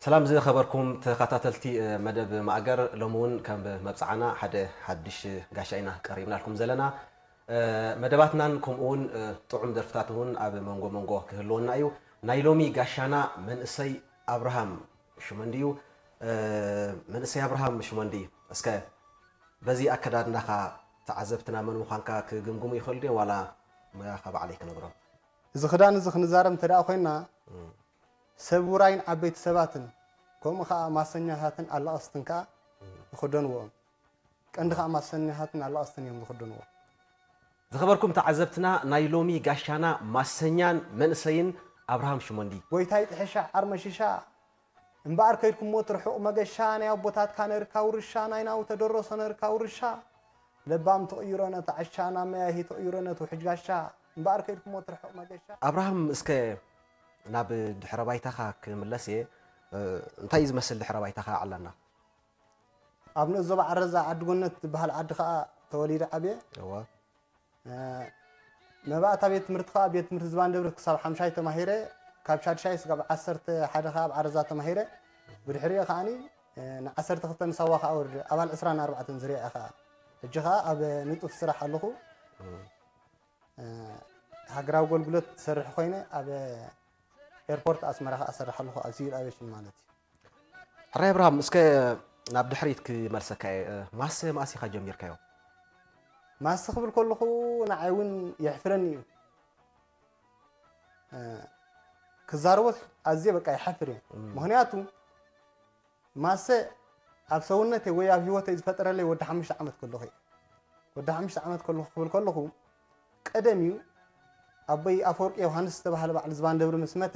ሰላም ዝኸበርኩም ተኸታተልቲ መደብ ማእገር፣ ሎሚ እውን ከም መብጽዓና ሓደ ሓድሽ ጋሻ ኢና ቀሪብናልኩም ዘለና። መደባትናን ከምኡ እውን ጥዑም ደርፍታት እውን ኣብ መንጎ መንጎ ክህልወና እዩ። ናይ ሎሚ ጋሻና መንእሰይ ኣብርሃም ሽመንዲ እዩ። መንእሰይ ኣብርሃም ሽመንዲ፣ እስከ በዚ ኣከዳድናኻ ተዓዘብትና መን ምዃንካ ክግምግሙ ይኽእሉ ድዮም ዋላ ሞያኻ ባዕለይ ክነግሮም? እዚ ክዳን እዚ ክንዛረብ እንተ ደኣ ኮይና፣ ሰብ ውራይን ዓበይቲ ሰባትን ከምኡ ኸኣ ማሰኛታትን ኣለቐስትን ከኣ ይኽደንዎ እዮም። ቀንዲ ኸኣ ማሰኛታትን ኣለቐስትን እዮም ዝኽደንዎ። ዝኸበርኩም ተዓዘብትና፣ ናይ ሎሚ ጋሻና ማሰኛን መንእሰይን ኣብርሃም ሽመንዲ። ጎይታይ ጥሕሻ ዓርመሽሻ እምበኣር ከይድኩሞ እቲ ርሑቕ መገሻ፣ ናይ ኣቦታትካ ነርካ ውርሻ፣ ናይ ናው ተደረሶ ነርካ ውርሻ፣ ለባም ትቕይሮ ነቲ ዓሻ፣ ናብ መያሂ ትቕይሮ ነቲ ውሕጅ ጋሻ፣ እምበኣር ከይድኩሞ እቲ ርሑቕ መገሻ። ኣብርሃም፣ እስከ ናብ ድሕረ ባይታኻ ክምለስ እየ። እንታይ እዩ ዝመስል ድሕረ ባይታኻ? ኣዕላና። ኣብ ንኡስ ዞባ ዓረዛ ዓዲ ጎነት ትበሃል ዓዲ ኸኣ ተወሊደ ዓብየ። እወ። መባእታ ቤት ትምህርቲ ከኣ ቤት ትምህርቲ ዝባን ደብሪ ክሳብ ሓምሻይ ተማሂረ፣ ካብ ሻድሻይ ስጋብ ዓሰርተ ሓደ ከኣ ኣብ ዓረዛ ተማሂረ። ብድሕሪኡ ከኣኒ ንዓሰርተ ክልተ ንሳዋ ከኣ ወርደ፣ ኣባል ዕስራን ኣርባዕተን ዝርያ ከኣ። ሕጂ ከኣ ኣብ ንጡፍ ስራሕ ኣለኹ። ሃገራዊ ኣገልግሎት ዝሰርሕ ኮይነ ኣብ ኤርፖርት ኣስመራ ከኣ እሰርሕ ኣለኹ፣ ኣብ ሲቪል ኣቪዬሽን ማለት እዩ። ሕራይ ኣብርሃም፣ እስከ ናብ ድሕሪት ክመልሰካ እየ። ማሰ መኣስ ኢኻ ጀሚርካዮ? ማሰ ክብል ከለኹ ንዓይ እውን የሕፍረኒ እዩ። ክዛረቦ ኣዝየ በቃ ይሓፍር እየ። እም። ምኽንያቱ ማሰ ኣብ ሰውነተይ ወይ ኣብ ህይወተይ ዝፈጠረለይ ወዲ ሓሙሽተ ዓመት ከለኹ እዩ። ወዲ ሓሙሽተ ዓመት ከለኹ ክብል ከለኹ ቀደም እዩ። ኣቦይ ኣፈወርቂ ዮሃንስ ዝተባህለ በዓል ዝባን ደብሪ ምስ መተ፣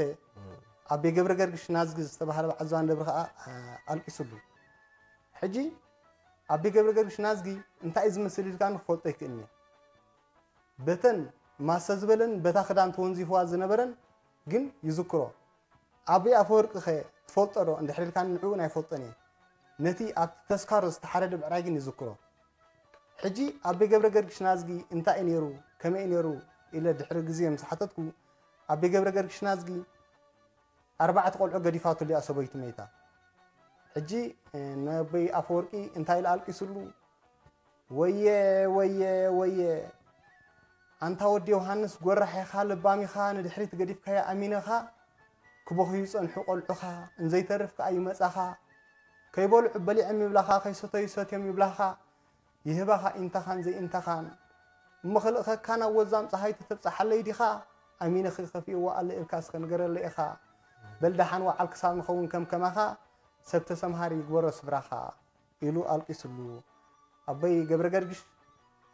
ኣቦይ ገብረ ገርግሽ ናዝጊ ዝተባህለ በዓል ዝባን ደብሪ ከኣ፣ ኣ-፣ ኣልቂሱሉ። ሕጂ ኣቦይ ገብረ ገርግሽ ናዝጊ እንታይ እዩ ዝመስል ኢልካ ንክፈልጦ ይክእልኒ። በተን ማሰ ዝበለን በታ ክዳን ተወንዚፍዋ ዝነበረን ግን ይዝክሮ። ኣቦይ ኣፈወርቂ ኸ ትፈልጦ ዶ? እንድሕር ኢልካኒ ንዕኡ ኣይፈልጦን እየ። ነቲ ኣብቲ ተስካሮ ዝተሓረደ ብዕራይ ግን ይዝክሮ። ሕጂ ኣቦይ ገብረ ገርግሽ ናዝጊ እንታይ እዩ ነይሩ፣ ከመይ እዩ ነይሩ ኢለ ድሕሪ ግዜ ምስ ሓተትኩ፣ ኣቦይ ገብረ ገርግሽ ናዝጊ ኣርባዕተ ቆልዑ ገዲፋትሉ እያ ሰበይቱ መይታ። ሕጂ፣ እ፣ ነቦይ ኣፈወርቂ እንታይ ኢሉ ኣልቂስሉ? "ወየ፣ ወየ፣ ወየ፣ ኣንታ ወዲ ዮሃንስ፣ ጎራሕ ኢኻ፣ ለባም ኢኻ፣ ንድሕሪት ገዲፍካያ ኣሚነኻ፣ ክበኽዩ ይጸንሑ ቆልዑኻ፣ እንዘይተርፍ ከኣ ይመጻኻ፣ ከይበልዑ በሊዖም ይብላኻ፣ ከይሰተዩ ሰትዮም ይብላኻ፣ ይህባኻ ኢንታኻን ዘይኢንታኻን፣ እሞ ክልእኸካ ናብ ወዛም ጸሃይ ተተብጽሓለይ ዲኻ? ኣሚነ ክከፍእዎ ኣለ ኢልካ እስከ ንገረለይ ኢኻ። በል ደሓን ወዓል ክሳብ ንኸውን ከም ከማኻ፣ ሰብ ተሰምሃር ይግበሮ ስፍራኻ" ኢሉ ኣልቂስሉ። ኣቦይ ገብረ ገርግሽ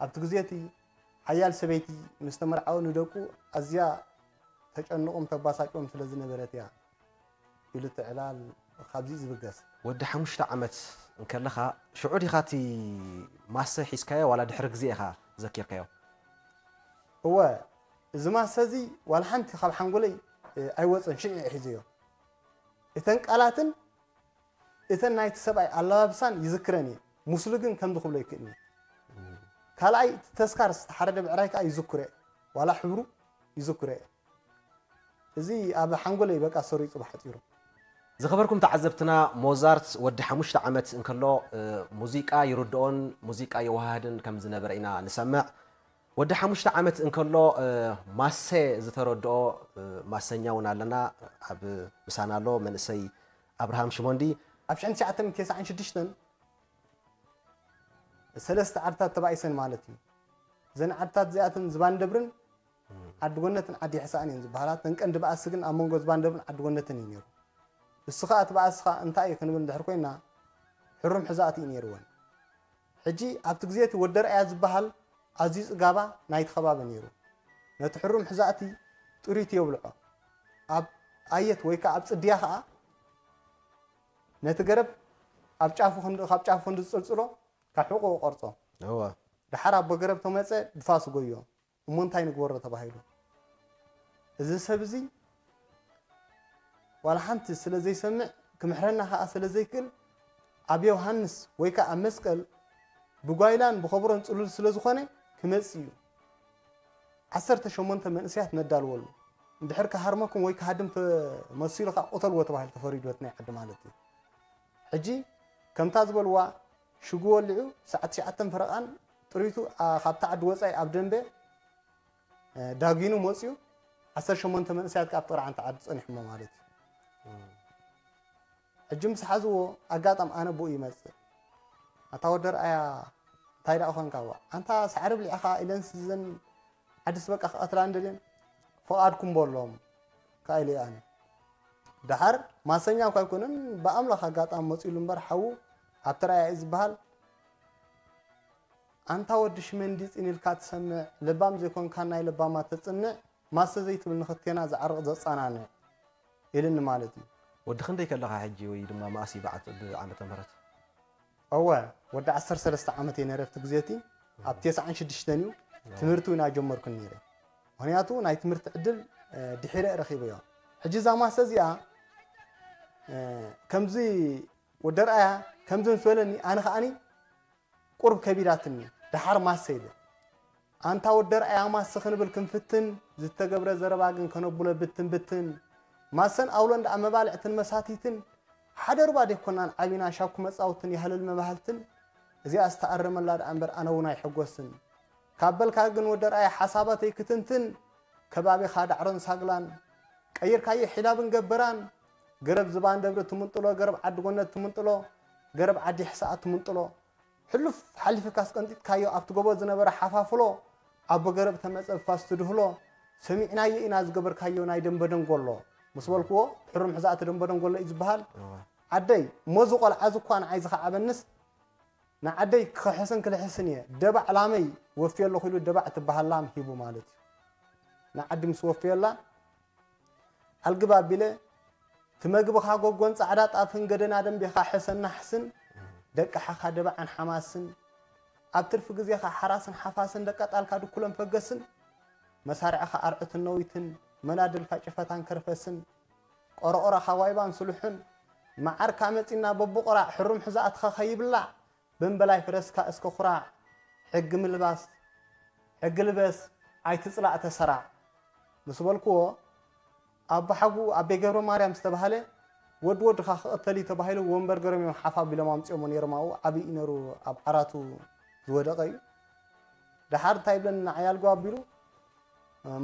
ኣብቲ ግዜ እቲ ሓያል ሰበይቲ ምስ ተመርዓወ ንደቁ ኣዝያ ተጨንቖም ተባሳጭዎም ስለ ዝነበረት እያ ኢሉ እቲ ዕላል ካብዚ እዩ ዝብገስ። ወዲ ሓሙሽተ ዓመት እንከለኻ ሽዑ ዲኻ እቲ ማሰ ሒዝካዮ ዋላ ድሕሪ ግዜ ኢኻ ዘኪርካዮ? እወ፣ እዚ ማሰ እዚ ዋላ ሓንቲ ካብ ሓንጎለይ፣ እ፣ ኣይወፅን፣ ሽዑ እየ ሒዘዮ። እተን ቃላትን እተን ናይቲ ሰብኣይ ኣለባብሳን ይዝክረን እየ። ምስሉ ግን ከምዚ ክብሎ ይክእልኒ። ካልኣይ፣ እቲ ተስካር ዝተሓረደ ብዕራይ ከኣ ይዝክሮ እየ። ዋላ ሕብሩ ይዝክሮ እየ። እዚ ኣብ ሓንጎለይ በቃ ሰሪጹ ብሓጺሩ። ዝኸበርኩም ተዓዘብትና፣ ሞዛርት ወዲ ሓሙሽተ ዓመት እንከሎ፣ እ፣ ሙዚቃ ይርድኦን ሙዚቃ የወሃህድን ከም ዝነበረ ኢና ንሰምዕ። ወዲ ሓሙሽተ ዓመት እንከሎ፣ እ፣ ማሰ ዝተረድኦ፣ እ፣ ማሰኛ እውን ኣለና። ኣብ ምሳና ኣሎ መንእሰይ ኣብርሃም ሽሞንዲ። ኣብ ሽሕን ትሽዓተ ሚእትን ተስዓን ሽዱሽተን ሰለስተ ዓድታት ተባኢሰን ማለት እዩ። እዘን ዓድታት እዚኣተን ዝባን ደብርን ዓዲ ጎነትን ዓዲ ሕሳእን እየን ዝበሃላ። እተን ቀንዲ ባእሲ ግን ኣብ መንጎ ዝባን ደብርን ዓዲ ጎነትን እዩ ነይሩ። እሱ ኸኣ እቲ ባእሲ ኸኣ እንታይ እዩ ክንብል እንድሕር ኮይና፣ ሕሩም ሕዛእቲ እዩ ነይርወን። ሕጂ ኣብቲ ግዜ እቲ ወዲ ርኣያ ዝበሃል ኣዝዩ ጽጋባ ናይቲ ከባቢ ነይሩ። ነቲ ሕሩም ሕዛእቲ ጥሪት የብልዖ። ኣብ ኣየት ወይ ከኣ ኣብ ጽድያ ኸኣ ነቲ ገረብ ኣብ ጫፉ ክንዲ፣ ካብ ጫፉ ክንዲ ዝጽልጽሎ ካብ ሕቖ ይቖርጾ። እወ። ደሓር ኣቦ ገረብ ተመጸ ብፋስ ጎዮ። እሞ እንታይ ንግበሮ ተባሂሉ። እዚ ሰብ እዚ ዋላ ሓንቲ ስለ ዘይሰምዕ፣ ክምሕረና ኸኣ ስለ ዘይክእል፣ ኣብ ዮሃንስ ወይ ከኣ ኣብ መስቀል ብጓይላን ብኸብሮን ጽሉል ስለ ዝኾነ ክመጽእ እዩ። ዓሰርተ ሸሞንተ መንእሰያት ነዳልወሉ። እንድሕር ክሃርመኩም ወይ ክሃድም ተመሲሉ ከዓ ቁተልዎ ተባሂሉ ተፈሪዱ በቲ ናይ ዓዲ ማለት እዩ። ሕጂ ከምታ ዝበልዋ ሽጉ ወሊዑ ሰዓት ትሽዓተ ፈረቓን ጥሪቱ፣ ኣ፣ ካብታ ዓዲ ወፃኢ ኣብ ደንበ፣ እ፣ ዳጊኑ መፅዩ ዓሰርተ ሸሞንተ መንእሰያት ከዓ ኣብቲ ቅርዓንቲ ዓዲ ፀኒሖሞ ማለት እዩ። ሕጂ ምስ ሓዝዎ ኣጋጣም ኣነ ብኡ ይመፅእ። ኣታ ወዲ ርኣያ እንታይ ደኣ ኾንካ? ዋ፣ ኣንታ ሳዕሪ ብሊዕኻ ኢለን ስዘን ዓድስ በቃ ክቐትላ እንደልየን ፍቓድኩም በሎም። ከኣ ኢለ ኣነ። ደሓር ማሰኛ እኳ ኣይኮነን፣ ብኣምላኽ ኣጋጣሚ መፂሉ እምበር ሓዉ ኣብቲ ርኣያ እዩ ዝበሃል። ኣንታ ወዲ ሽመንዲ ፂን ኢልካ ትሰምዕ፣ ለባም ዘይኮንካ ናይ ለባማት ተፅንዕ፣ ማሰ ዘይትብል ንኽልቴና ዝዓርቕ ዘፃናንዕ ኢልኒ ማለት እዩ። ወዲ ክንደይ ከለኻ ሕጂ ወይ ድማ መኣስ እዩ ብዓት-፣ ብዓመተ ምህረት? እወ፣ ወዲ ዓሰርተ ሰለስተ ዓመት እየ ነይረ ኣብቲ ግዜ እቲ። ኣብ ተስዓን ሽዱሽተን እዩ ትምህርቲ እውን ኣይጀመርኩን ነይረ። ምኽንያቱ ናይ ትምህርቲ ዕድል፣ እ፣ ድሒረ ረኺበዮ። ሕጂ እዛ ማሰ እዚኣ፣ እ፣ ከምዚ ወዲ ርኣያ ከምዚ ምስ በለኒ ኣነ ከኣኒ ቁሩብ ከቢዳትኒ። ደሓር ማሰ ኢለ። ኣንታ ወዲ ርኣያ ማሰ ክንብል ክንፍትን፣ ዝተገብረ ዘረባ ግን ከነብሎ ብትን ብትን። ማሰን ኣውሎን ደኣ መባልዕትን መሳቲትን ሓደ ሩባ ደይኮናን ዓቢና ሻኩ መጻውትን ያህልል መባህልትን። እዚኣስ ተኣረመላ ደኣ እምበር ኣነ እውን ኣይሕጎስን። ካብ በልካ ግን ወዲ ርኣያ ሓሳባተይ ክትንትን፣ ከባቢኻ ዳዕሮን ሳግላን ቀይርካዮ ሒላብን ገበራን፣ ገረብ ዝባን ደብሪ ትምንጥሎ፣ ገረብ ዓዲ ጎነት ትምንጥሎ፣ ገረብ ዓዲ ሕሳኣ ትምንጥሎ። ሕሉፍ ሓሊፍካስ ቀንጢጥካዮ ኣብቲ ጎቦ ዝነበረ ሓፋፍሎ ኣቦ ገረብ ተመጸ ብፋስ ትድህሎ ሰሚዕናዮ ኢና ዝገበርካዮ ናይ ደንበ ደንጎሎ ምስ በልክዎ ሕሩም ሕዛእቲ ደንበ ደንጎሎ እዩ ዝበሃል። እወ። ዓደይ እሞ እዚ ቆልዓ እዚ እኳ ንዓይ ዝኸዓበንስ ንዓደይ ክኽሕስን ክልሕስን እየ ደባዕ ላመይ ወፍየ ኣለኹ ኢሉ ደባዕ ትበሃል ላም ሂቡ ማለት እዩ። ንዓዲ ምስ ወፍየላ ኣልግብ ኣቢለ፣ እቲ መግብኻ ጎጎን ጻዕዳ ጣፍን ገደና ደንቤኻ ሕሰን ናሕስን፣ ደቅሓኻ ደባዕን ሓማስን፣ ኣብ ትርፊ ግዜኻ ሓራስን ሓፋስን ደቀጣልካ ድኩለን ፈገስን፣ መሳርዕኻ ኣርዑትን ነዊትን፣ መናድልካ ጭፈታን ከርፈስን፣ ቆረቆራኻ ዋይባን ስሉሕን፣ መዓርካ መጺና በብቑራዕ ሕሩም ሕዛእትኻ ከይብላዕ፣ በምበላይ ፈረስካ እስከ ኩራዕ፣ ሕጊ ምልባስ፣ ሕጊ ልበስ፣ ኣይትጽላእ ተሰራዕ ምስ በልክዎ፣ ኣቦሓጉኡ ኣቤ ገብረ ማርያም ዝተባህለ ወዲ ወድኻ ክቕተል እዩ ተባሂሉ ወንበር ገይሮም እዮም ሓፍ ኣቢሎም ኣምጺኦሞ ነይሮም። ኣብኡ ዓብዪ እዩ ነይሩ፣ ኣብ ዓራቱ ዝወደቐ እዩ። ደሓር እንታይ ይብለኒ ንዓይ ኣልጎ ኣቢሉ፣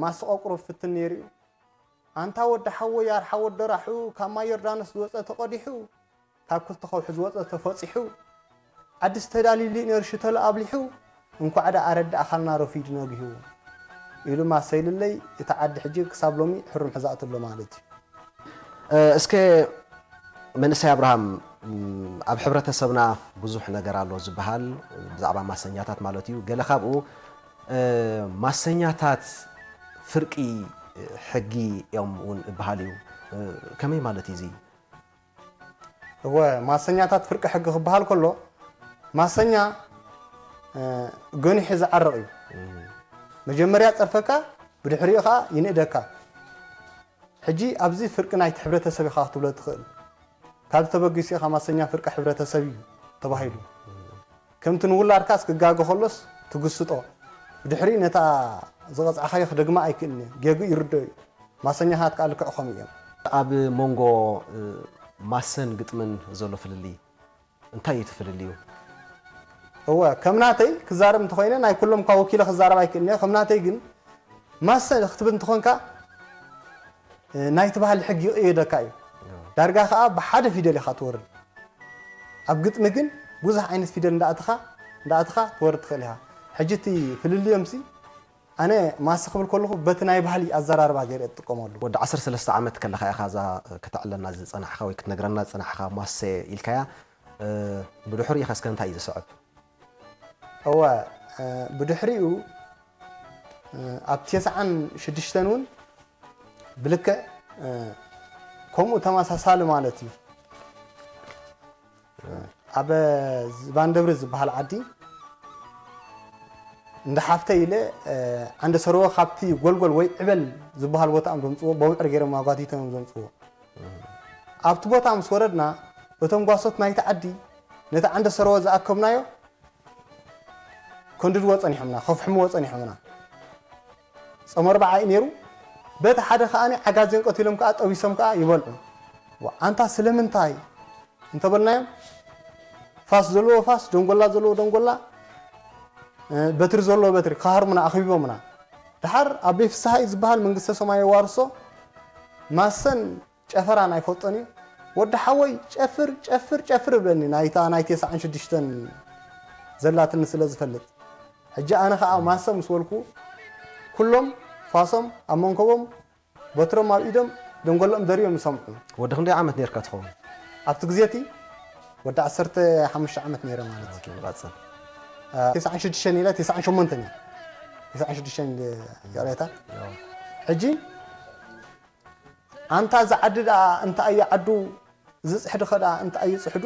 ማስቆ ቁሩብ ፍትን ነይሩ እዩ። ኣንታ ወዲ ሓወይ ኣርሓ ወዲ ራሑ፣ ካብ ማይ ዮርዳኖስ ዝወጸ ተቐዲሑ፣ ካብ ክልተ ከውሒ ዝወጸ ተፈጺሑ፣ ዓዲ ዝተዳልዩሉ ነይሩ ሽተሉ ኣብሊሑ፣ እንኳዕ ደኣ ኣረዳእኻልና ረፊዱ ነጊሁ ኢሉ ማሰ ኢሉለይ፣ እቲ ዓዲ ሕጂ ክሳብ ሎሚ ሕሩም ሕዛእቲ ኣሎ ማለት እዩ። እ፣ እስከ መንእሰይ ኣብርሃም፣ ም፣ ኣብ ሕብረተሰብና ብዙሕ ነገር ኣሎ ዝበሃል ብዛዕባ ማሰኛታት ማለት እዩ። ገለ ካብኡ፣ እ፣ ማሰኛታት ፍርቂ ሕጊ እዮም እውን እበሃል እዩ። እ፣ ከመይ ማለት እዩ እዚ? እወ፣ ማሰኛታት ፍርቂ ሕጊ ክበሃል ከሎ፣ ማሰኛ፣ እ፣ ገኒሑ ዝዓርቕ እዩ። እም። መጀመርያ ጸርፈካ፣ ብድሕሪኡ ኸኣ ይንእደካ። ሕጂ ኣብዚ ፍርቂ ናይቲ ሕብረተሰብ ኢኻ ክትብሎ ትኽእል። ካብዚ ተበጊሱ ኢኻ ማሰኛ ፍርቂ ሕብረተሰብ እዩ ተባሂሉ። ከምቲ ንውላድካስ ክጋገ ከሎስ ትግስጦ። ብድሕሪኡ ነታ ዝቐጽዓኻዮ ክደግማ ኣይክእልን እዩ። ጌግኡ ይርድኦ እዩ። ማሰኛታት ከኣ ልክዕ ከምኡ እዮም። ኣብ መንጎ፣ እ፣ ማሰን ግጥምን ዘሎ ፍልልይ እንታይ እዩ እቲ ፍልልዩ? እወ፣ ከም ናተይ ክዛረብ እንተኾይነ፣ ናይ ኩሎም እኳ ወኪለ ክዛረብ ኣይክእልን እየ። ከም ናተይ ግን፣ ማሰ ክትብል እንተኾንካ፣ እ፣ ናይቲ ባህሊ ሕጊ ይቕየደካ እዩ። ዳርጋ ከኣ ብሓደ ፊደል ኢኻ ትወርድ። ኣብ ግጥሚ ግን ብዙሕ ዓይነት ፊደል እንዳእተኻ፣ እንዳእተኻ ትወርድ ትኽእል ኢኻ። ሕጂ እቲ ፍልልዮምሲ፣ ኣነ ማሰ ክብል ከለኹ በቲ ናይ ባህሊ ኣዘራርባ ገይረ እጥቀመሉ። ወዲ ዓሰርተ ሰለስተ ዓመት ከለኻ ኢኻ እዛ ከተዕለና ዝጸናሕኻ ወይ ክትነግረና ዝጸናሕኻ ማሰ ኢልካያ። እ፣ ብድሕሪኡ ኸ እስከ እንታይ እዩ ዝስዕብ? እወ፣ እ፣ ብድሕሪኡ፣ እ፣ ኣብ ተስዓን ሽዱሽተን እውን ብልክዕ፣ እ፣ ከምኡ ተመሳሳሊ ማለት እዩ። ኣብ ዝባን ደብሪ ዝበሃል ዓዲ እንዳ ሓፍተይ ኢለ፣ እ፣ ዓንደ ሰርወ ካብቲ ጎልጎል ወይ ዕበል ዝበሃል ቦታ እዮም ዘምጽዎ፣ በውዕር ገይሮም ኣጓቲቶም እዮም ዘምጽዎ። ኣብቲ ቦታ ምስ ወረድና፣ እቶም ጓሶት ናይቲ ዓዲ ነቲ ዓንደ ሰርወ ዝኣከብናዮ ከንድድዎ ጸኒሖምና፣ ከፍሕምዎ ጸኒሖምና። ጾም ኣርብዓ እዩ ነይሩ። በቲ ሓደ ከኣ ዓጋዜን ቀቲሎም ከኣ ጠቢሶም ከኣ ይበልዑ። ዋ፣ ኣንታ ስለምንታይ እንተበልናዮም፣ ፋስ ዘለዎ ፋስ፣ ደንጎላ ዘለዎ ደንጎላ፣ እ፣ በትሪ ዘለዎ በትሪ ክሃርሙና ኣኽቢቦምና። ደሓር ኣቦይ ፍስሃ እዩ ዝበሃል፣ መንግስተ ሰማይ የዋርሶ፣ ማሰን ጨፈራን ኣይፈልጦን እዩ። ወዲ ሓወይ ጨፍር፣ ጨፍር፣ ጨፍር እብለኒ፣ ናይታ ናይ ተስዓን ሽዱሽተን ዘላትኒ ስለ ዝፈልጥ። ሕጂ ኣነ ኸኣ ማሰ ምስ በልኩ፣ ኩሎም ፋሶም ኣብ መንከቦም፣ በትሮም ኣብ ኢዶም፣ ደንጎሎም ደርብዮም ይሰምዑ። ወዲ ክንደይ ዓመት ነርካ ትኸውን? ኣብቲ ግዜ እቲ ወዲ ዓሰርተ ሓሙሽተ ዓመት ነይረ ማለት እዩ። ኦኬ፣ ንቐጽል። እ፣ ተስዓን ሽዱሽተን ኢለ፣ ተስዓን ሸሞንተን እየ። ተስዓን ሽዱሽተን ኢለ ይቕሬታ። ያው። ሕጂ ኣንታ እዚ ዓዲ ደኣ እንታይ እያ ዓዱ፣ እዚ ጽሕዲ ኸ ደኣ እንታይ እዩ ጽሕዱ?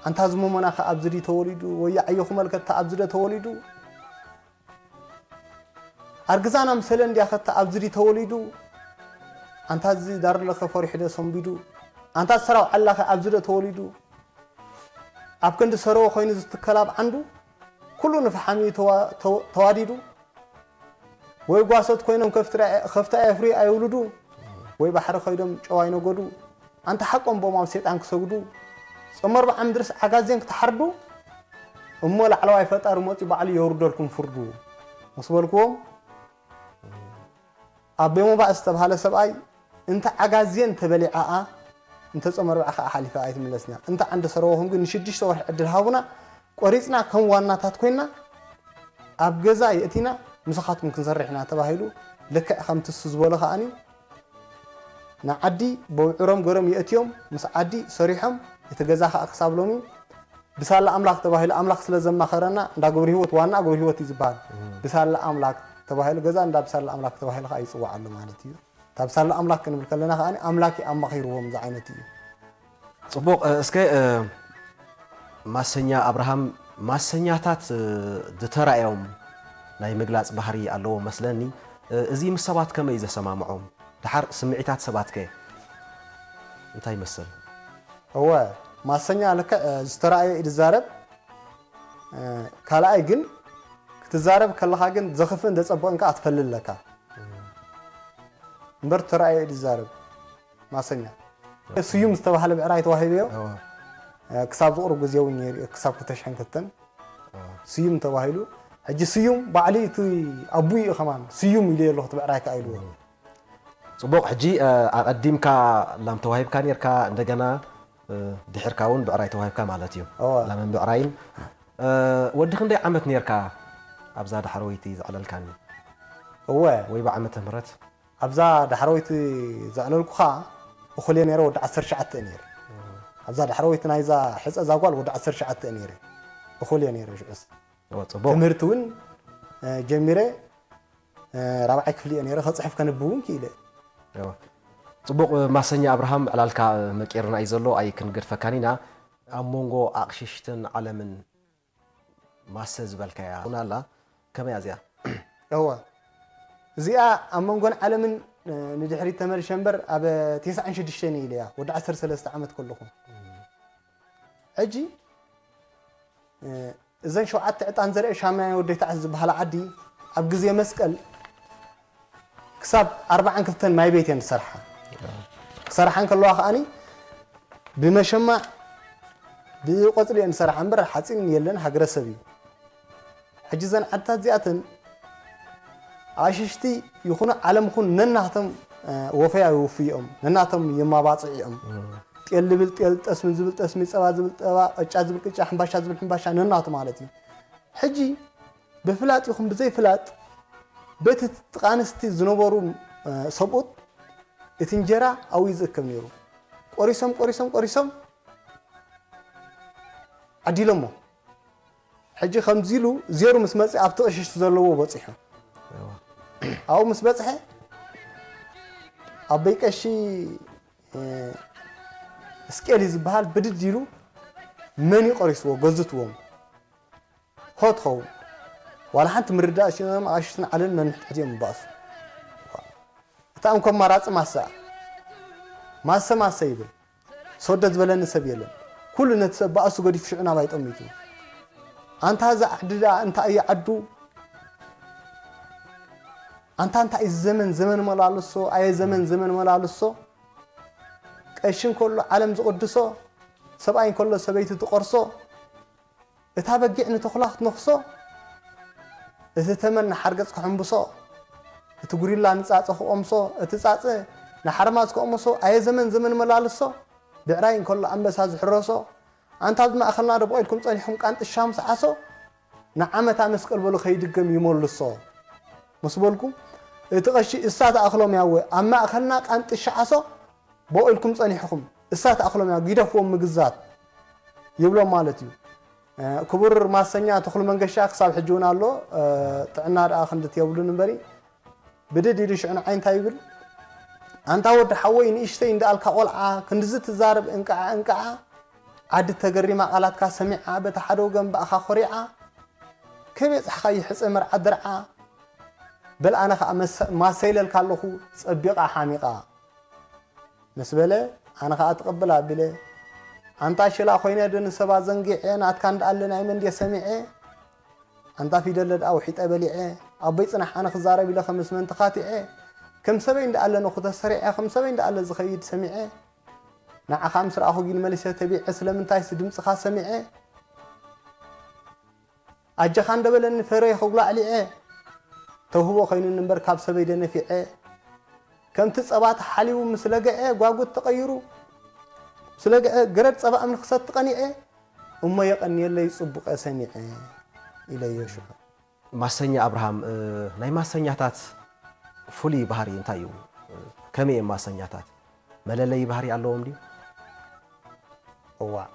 ኣንታ እዚ መሞና ኸ ኣብዚ ድዩ ተወሊዱ? ወይ ዓዮ ክመልከታ ኣብዚ ዶ ተወሊዱ? ኣርግዛና ምሰለ እንድያ ኸታ ኣብዚ ድዩ ተወሊዱ? ኣንታ እዚ ዳርለኸ ፈሪሑ ዶ ሰንቢዱ? ኣንታ ሰራው ዓላኸ ኣብዚ ዶ ተወሊዱ? ኣብ ክንዲ ሰረወ ኮይኑ ዝትከል ኣብ ዓንዱ፣ ኩሉ ንፍሓም እዩ ተዋ-፣ ተው-፣ ተዋዲዱ። ወይ ጓሶት ኮይኖም ከፍቲ ዳ-፣ ከፍቲ ኣየፍርዩ ኣየውልዱ፣ ወይ ባሕሪ ከይዶም ጨው ኣይነገዱ። ኣንታ ሓቆም ቦም ኣብ ሰይጣን ክሰግዱ፣ ጾም ኣርብዓ ምድርስ ዓጋዜን ክትሓርዱ፣ እሞ ላዕለዋይ ፈጣሪ መጺኡ ባዕሉ የውርደልኩም ፍርዱ ምስ በልክዎም፣ ኣቦይ ሞባእ ዝተባህለ ሰብኣይ፣ እንተ ዓጋዜን ተበሊዓኣ፣ እንተ ጾም ኣርብዓ ከኣ ሓሊፋ ኣይትምለስን እያ። እንተ ዓንዲ ሰረወኹም ግን ንሽዱሽተ ወርሒ ዕድል ሃቡና፣ ቆሪጽና ከም ዋናታት ኮይና፣ ኣብ ገዛ የእቲና፣ ምሳኻትኩም ክንሰርሕ ኢና ተባሂሉ፣ ልክዕ ከምቲ እሱ ዝበሎ ከኣኒ፣ ንዓዲ በውዕሮም ገሮም የእትዮም፣ ምስ ዓዲ ሰሪሖም፣ እቲ ገዛ ከኣ ክሳብ ሎሚ ብሳላ ኣምላኽ ተባሂሉ፣ ኣምላኽ ስለ ዘማኸረና፣ እንዳ ገብረ ህይወት፣ ዋና ገብረ ህይወት እዩ ዝበሃል። እም። ብሳላ ኣምላኽ ተባሂሉ፣ ገዛ እንዳ ብሳላ ኣምላኽ ተባሂሉ ከኣ ይጽዋዕ ኣሎ ማለት እዩ። እታ ብሳላ ኣምላኽ ክንብል ከለና ከኣ ኣምላኽ እዩ ኣማኺርዎም ዝዓይነት እዩ። ጽቡቕ፣ እ፣ እስከ፣ እ፣ ማሰኛ ኣብርሃም፣ ማሰኛታት፣ እ፣ ዝተራእዮም ናይ ምግላጽ ባህሪ ኣለዎም መስለኒ። እ፣ እዚ ምስ ሰባት ከመይ እዩ ዘሰማምዖም? ደሓር ስምዒታት ሰባትከ እንታይ ይመስል? እወ፣ ማሰኛ ልክዕ፣ እ፣ ዝተራእየ እዩ ዝዛረብ። እ፣ ካልኣይ ግን ክትዛረብ ከለኻ ግን ዘኽፍእን ዘጸብቕን ከኣ ትፈልጥ ኣለካ። እምበር ተራእየ እዩ ዝዛረብ ማሰኛ። ስዩም ዝተባህለ ብዕራይ ተዋሂበዮ። እወ። እ፣ ክሳብ ዝቕርብ ግዜ እውን ነይሩ እዩ፣ ክሳብ ክልተ ሽሕን ክልተን። እወ። ስዩም ተባሂሉ። ሕጂ ስዩም ባዕሉ እቲ ኣቡኡ እዩ ከማን። ስዩም ኢሉ ኣለኹ፣ እቲ ብዕራይ ከኣ ኢልዎ። እወ። ጽቡቕ፣ ሕጂ፣ እ፣ ኣቐዲምካ ላም ተዋሂብካ ኔርካ፣ እንደገና፣ እ፣ ድሕርካ እውን ብዕራይ ተዋሂብካ ማለት እዩ። እወ። ላምን ብዕራይን። እ፣ ወዲ ክንደይ ዓመት ኔርካ ኣብዛ ዳሕረወይቲ ዘዕለልካኒ? እወ። ወይ ብዓመተ ምህረት? ኣብዛ ዳሕረወይቲ ዘዕለልኩኻ እኹል እየ ኔረ፣ ወዲ ዓሰርተ ትሽዓተ እየ ኔረ። እወ። ኣብዛ ዳሕረወይቲ ናይዛ ሕጸ እዛ ጓል ወዲ ዓሰርተ ትሽዓተ እየ ኔረ። እኹል እየ ኔረ ሽዑስ። እወ፣ ጽቡቕ። ትምህርቲ እውን፣ እ፣ ጀሚረ፣ እ፣ ራብዓይ ክፍሊ እየ ነይረ፣ ከጽሕፍ ከንብብ እውን ክኢለ። እወ። ጽቡቕ፣ እ፣ ማሰኛ ኣብርሃም፣ ዕላልካ፣ እ፣ መቂርና እዩ ዘሎ፣ ኣይክንገድፈካን ኢና። ኣብ መንጎ ኣቕሽሽትን ዓለምን ማሰ ዝበልካያ ቡና ኣላ፣ ከመይ እያ እዚኣ? እወ። እዚኣ ኣብ መንጎን ዓለምን፣ እ፣ ንድሕሪት ተመልሸ እምበር፣ ኣብ ተስዓን ሽዱሽተን እየ ኢለያ፣ ወዲ ዓሰርተ ሰለስተ ዓመት ከለኹ። ሕጂ፣ እ፣ እዘን ሸውዓተ ዕጣን ዘርአ ሻምናይ ወደይ ተዓስ ዝበሃላ ዓዲ ኣብ ግዜ መስቀል ክሳብ ኣርብዓን ክልተን ማይ ቤት እየን ዝሰርሓ። ክሰርሓ እንከለዋ ከኣኒ ብመሸማዕ ብቆጽሊ እየን ዝሰርሓ እምበር ሓጺን የለን፣ ሃገረሰብ እዩ። ሕጂ እዘን ዓድታት እዚኣተን ኣሽሽቲ ይኹኑ ዓለም ይኹን ነናቶም፣ እ፣ ወፈያ ይውፍይኦም፣ ነናቶም የማባጽዕ እዮም። እም። ጤል ዝብል ጤል፣ ጠስሚ ዝብል ጠስሚ፣ ጸባ ዝብል ጸባ፣ ቅጫ ዝብል ቅጫ፣ ሕምባሻ ዝብል ሕምባሻ ነናቱ ማለት እዩ። ሕጂ ብፍላጥ ይኹን ብዘይፍላጥ በቲ ጥቓ ኣንስቲ ዝነበሩ፣ እ፣ ሰብኡት እቲ እንጀራ ኣብኡ እዩ ዝእከብ ነይሩ። ቆሪሶም፣ ቆሪሶም፣ ቆሪሶም ዓዲሎሞ። ሕጂ ከምዚ ኢሉ ዜሩ ምስ መጽእ ኣብቲ ቅሽሽቲ ዘለዎ በጺሑ። እዋ። ኣብኡ ምስ በጽሐ ኣቦይ ቀሺ፣ እ፣ እስቄል እዩ ዝበሃል ብድድ ኢሉ መን እዩ ቆሪስዎ? ገዝትዎም። ሆ ትኸውን። ዋላ ሓንቲ ምርዳእ ሽኖም ኣሽትን ዓልን ነንሕድሕድ እዮም ይባእሱ። እታ እንኮ ኣማራጺ ማሰ እያ። ማሰ ማሰ ይብል። ሰወደ ዝበለኒ ሰብ የለን። ኩሉ ነቲ ሰብ ባእሱ ገዲፉ ሽዑ ናባይ ጠሚቱ። ኣንታ እዛ ዓዲ ደኣ እንታይ እያ ዓዱ? ኣንታ እንታይ እዩ ዘመን ዘመን መላልሶ ኣየ ዘመን ዘመን መላልሶ። ቀሺ እንከሎ ዓለም ዝቕድሶ፣ ሰብኣይ እንከሎ ሰበይቲ ትቐርሶ፣ እታ በጊዕ ንተኹላ ክትነኽሶ፣ እቲ ተመን ንሓርገጽ ክሕምብሶ፣ እቲ ጉሪላ ንጻጸ ክቐምሶ፣ እቲ ጻጸ ንሓርማዝ ክቐምሶ፣ ኣየ ዘመን ዘመን መላልሶ። ብዕራይ እንከሎ ኣንበሳ ዝሕረሶ፣ ኣንታ ኣብ ማእኸልና ዶ በቒልኩም ጸኒሕኩም ቃንጥሻ ምስ ዓሶ፣ ንዓመታ መስቀል በሉ ከይድገም ይመልሶ። ምስ በልኩም፣ እቲ ቀሺ እሳ ትኣኽሎም ያወ ኣብ ማእኸልና ቃንጥሻ ዓሶ፣ በቒልኩም ጸኒሕኹም እሳ ትኣኽሎም ያ፣ ግደፍዎም ምግዛት ይብሎም ማለት እዩ። እ፣ ክቡር ማሰኛ ተኽሉ መንገሻ ክሳብ ሕጂ እውን ኣሎ። እ፣ ጥዕና ደኣ ክንድት የብሉን እምበሪ፣ ብድድ ኢሉ ሽዑ ንዓይ እንታይ ይብል? ኣንታ ወዲ ሓወይ ንእሽተይ እንዳኣልካ ቆልዓ ክንድዚ ትዛረብ እንቃዓ እንቃዓ፣ ዓዲ ተገሪማ ቃላትካ ሰሚዓ በታ ሓደ ወገን ብኣኻ ኮሪዓ፣ ከበይ ጻሕኻ ይሕጸ መርዓ ድርዓ፣ በል ኣነ ኸኣ መሰ-፣ ማሰ ኢለልካ ኣለኹ ጸቢቓ ሓሚቓ። ምስ በለ፣ ኣነ ኸኣ ትቕብል ኣቢለ፣ ኣንታ ሽላ ኮይነ ዶ ንሰብ ኣዘንጊዐ፣ ናትካ እንዳኣለ ናይ መን ድየ ሰሚዐ? ኣንታ ፊደለ ደኣ ውሒጠ በሊዐ፣ ኣቦይ ጽናሕ ኣነ ክዛረብ ኢለ ከምስ መን ተኻቲዐ፣ ከም ሰበይ እንዳኣለ ነኹ ተሰሪዐ፣ ከም ሰበይ እንዳኣለ ዝኸይድ ሰሚዐ፣ ንዓኻ ምስ ረኣኹ ግን መሊሰ ተቢዐ፣ ስለምንታይስ ድምጽኻ ሰሚዐ? ኣጀኻ እንደበለኒ ፈረየ ክጉላዕሊዐ፣ ተውህቦ ኮይኑኒ እምበር ካብ ሰበይ ደነፊዐ። ከምቲ ጸባ ተሓሊቡ ምስ ለገዐ ጓጉት ተቐይሩ፣ ምስ ለገዐ ገረድ ጸባ እምኒ ክሰቲ ቀኒዐ፣ እሞ የቐንየለይ ጽቡቐ ሰሚዐ ኢለዮ ሽዑ። ማሰኛ ኣብርሃም፣ እ፣ ናይ ማሰኛታት ፍሉይ ባህሪ እንታይ እዩ? ከመይ እዮም ማሰኛታት? መለለዪ ባህሪ ኣለዎም ድዩ? እዋእ፣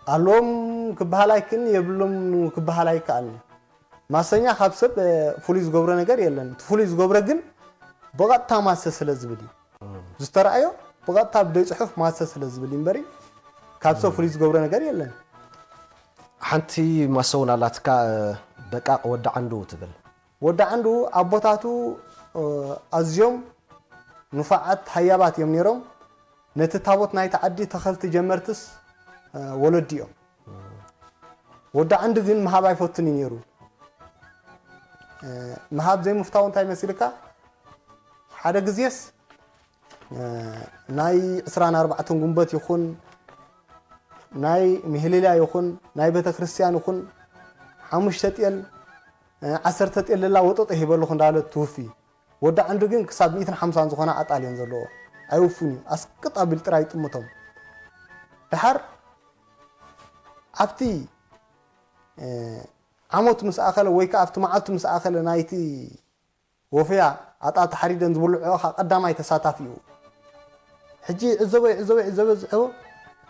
ኣለዎም ክበሃል ኣይክእልን፣ የብሎም ክበሃል ኣይከኣልን። ማሰኛ ካብ ሰብ፣ እ፣ ፍሉይ ዝገብሮ ነገር የለን። እቲ ፍሉይ ዝገብሮ ግን ብቐጥታ ማሰ ስለ ዝብል እዩ። ዝተረኣዮ ብቐጥታ ብደይ ጽሑፍ ማሰ ስለ ዝብል እዩ እምበሪ፣ ካብ ሰብ ፍሉይ ዝገብሮ ነገር የለን። ሓንቲ ማሰ እውን ኣላትካ፣ እ፣ ደቃቕ ወዲ ዓንዱ ትብል። ወዲ ዓንዱ ኣቦታቱ፣ እ፣ ኣዝዮም ንፉዓት ሃያባት እዮም ነይሮም። ነቲ ታቦት ናይቲ ዓዲ ተኸልቲ ጀመርትስ፣ እ፣ ወለዲ እዮም። ወዲ ዓንዱ ግን ምሃብ ኣይፈቱን እዩ ነይሩ። እ፣ ምሃብ ዘይምፍታው እንታይ መሲልካ? ሓደ ግዜስ፣ እ፣ ናይ ዕስራን ኣርባዕተን ጉንበት ይኹን፣ ናይ ምህልላ ይኹን፣ ናይ ቤተክርስትያን ይኹን፣ ሓሙሽተ ጤል፣ እ፣ ዓሰርተ ጤል ለላ ወጠጦ ሂበ ኣለኹ እንዳበለ ትውፊ። ወዲ ዓንዱ ግን ክሳብ ሚእትን ሓምሳን ዝኾና ኣጣል እየን ዘለዎ። ኣይውፍን እዩ። ኣስቅጥ ኣቢሉ ጥራይ ይጥምቶም። ደሓር ኣብቲ፣ እ፣ ዓመቱ ምስ ኣኸለ ወይ ከኣ ኣብቲ መዓልቱ ምስ ኣኸለ ናይቲ ወፈያ ኣጣል ተሓሪደን ዝብልዖ ኸኣ ቀዳማይ ተሳታፊ እዩ። ሕጂ ይዕዘቦ፣ ይዕዘቦ፣ ይዕዘቦ፣ ዝዕቦ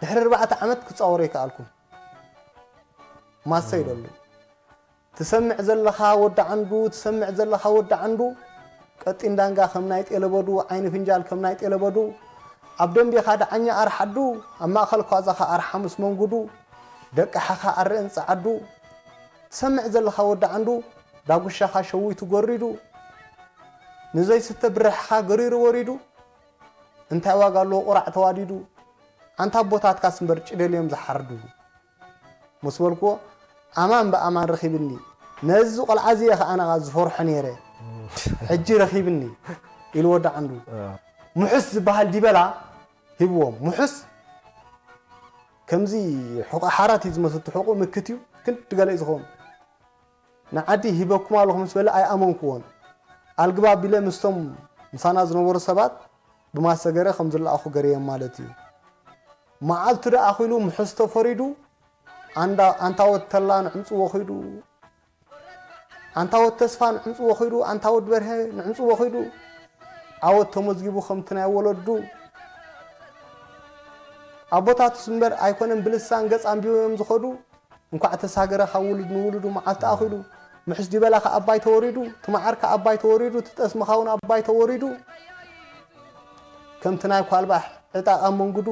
ድሕሪ ኣርባዕተ ዓመት ክጻወሮ ኣይከኣልኩን። ማሰ ኢለሉ። ትሰምዕ ዘለኻ ወዲ ዓንዱ፣ ትሰምዕ ዘለኻ ወዲ ዓንዱ፣ ቀጢን ዳንጋ ከም ናይ ጤለበዱ፣ ዓይኒ ፍንጃል ከም ናይ ጤለበዱ፣ ኣብ ደምቤኻ ደዓኛ ኣርሓዱ፣ ኣብ ማእከል ኳዛኻ ኣርሓ ምስ መንጉዱ፣ ደቂ ሓኻ ኣረእን ጸዓዱ፣ ትሰምዕ ዘለኻ ወዲ ዓንዱ፣ ዳጉሻኻ ሸዊቱ ጎሪዱ፣ ንዘይስተ ብርሕኻ ገሪሩ ወሪዱ፣ እንታይ ዋጋ ኣለዎ ቁራዕ ተዋዲዱ፣ ኣንታ ኣቦታትካስ እምበር ጭደል እዮም ዝሓርዱ። ምስ በልክዎ፣ ኣማን ብኣማን ረኺብኒ፣ ነዚ ቆልዓ እዚ እየ ኸዓ ኣነ ዝፈርሖ ነይረ፣ ሕጂ ረኺብኒ ኢሉ ወዲ ዓንዱ። እ። ምሑስ ዝበሃል ዲበላ ሂብዎም። ምሑስ ከምዚ ሕቖ ሓራት እዩ ዝመስል፣ እቲ ሕቖ ምክት እዩ፣ ክንዲ ገለ እዩ ዝኸውን። ንዓዲ ሂበኩም ኣለኹ ምስ በለ ኣይኣመንክዎን። ኣልግባ ቢለ ምስቶም ምሳና ዝነበሩ ሰባት ብማሰ ገረ ከም ዝለኣኹ ገረዮም ማለት እዩ። መዓልቱ ደኣ ኣኺሉ ምሕዝቶ ፈሪዱ፣ ኣንዳ-፣ ኣንታ ወድ ተላ ንዕንጽዎ ኺዱ፣ ኣንታ ወድ ተስፋ ንዕንጽዎ ኺዱ፣ ኣንታ ወድ በርሀ ንዕንጽዎ ኺዱ፣ ዓወት ተመዝጊቡ ከምቲ ናይ ወለዱ። ኣቦታቱስ እምበር ኣይኮነን ብልሳን ገጽ ኣንቢቦም እዮም ዝኸዱ። እንኳዕ ተሳገረ ካብ ውሉድ ንውሉዱ መዓልቲ ኣኺሉ። ምሕስ ዲበላ ካብ ኣባይ ተወሪዱ፣ እቲ መዓር ካብ ኣባይ ተወሪዱ፣ እቲ ጠስሚ ኻውን ኣባይ ተወሪዱ። ከምቲ ናይ ኳልባሕ ዕጣቕ ኣብ መንጉዱ፣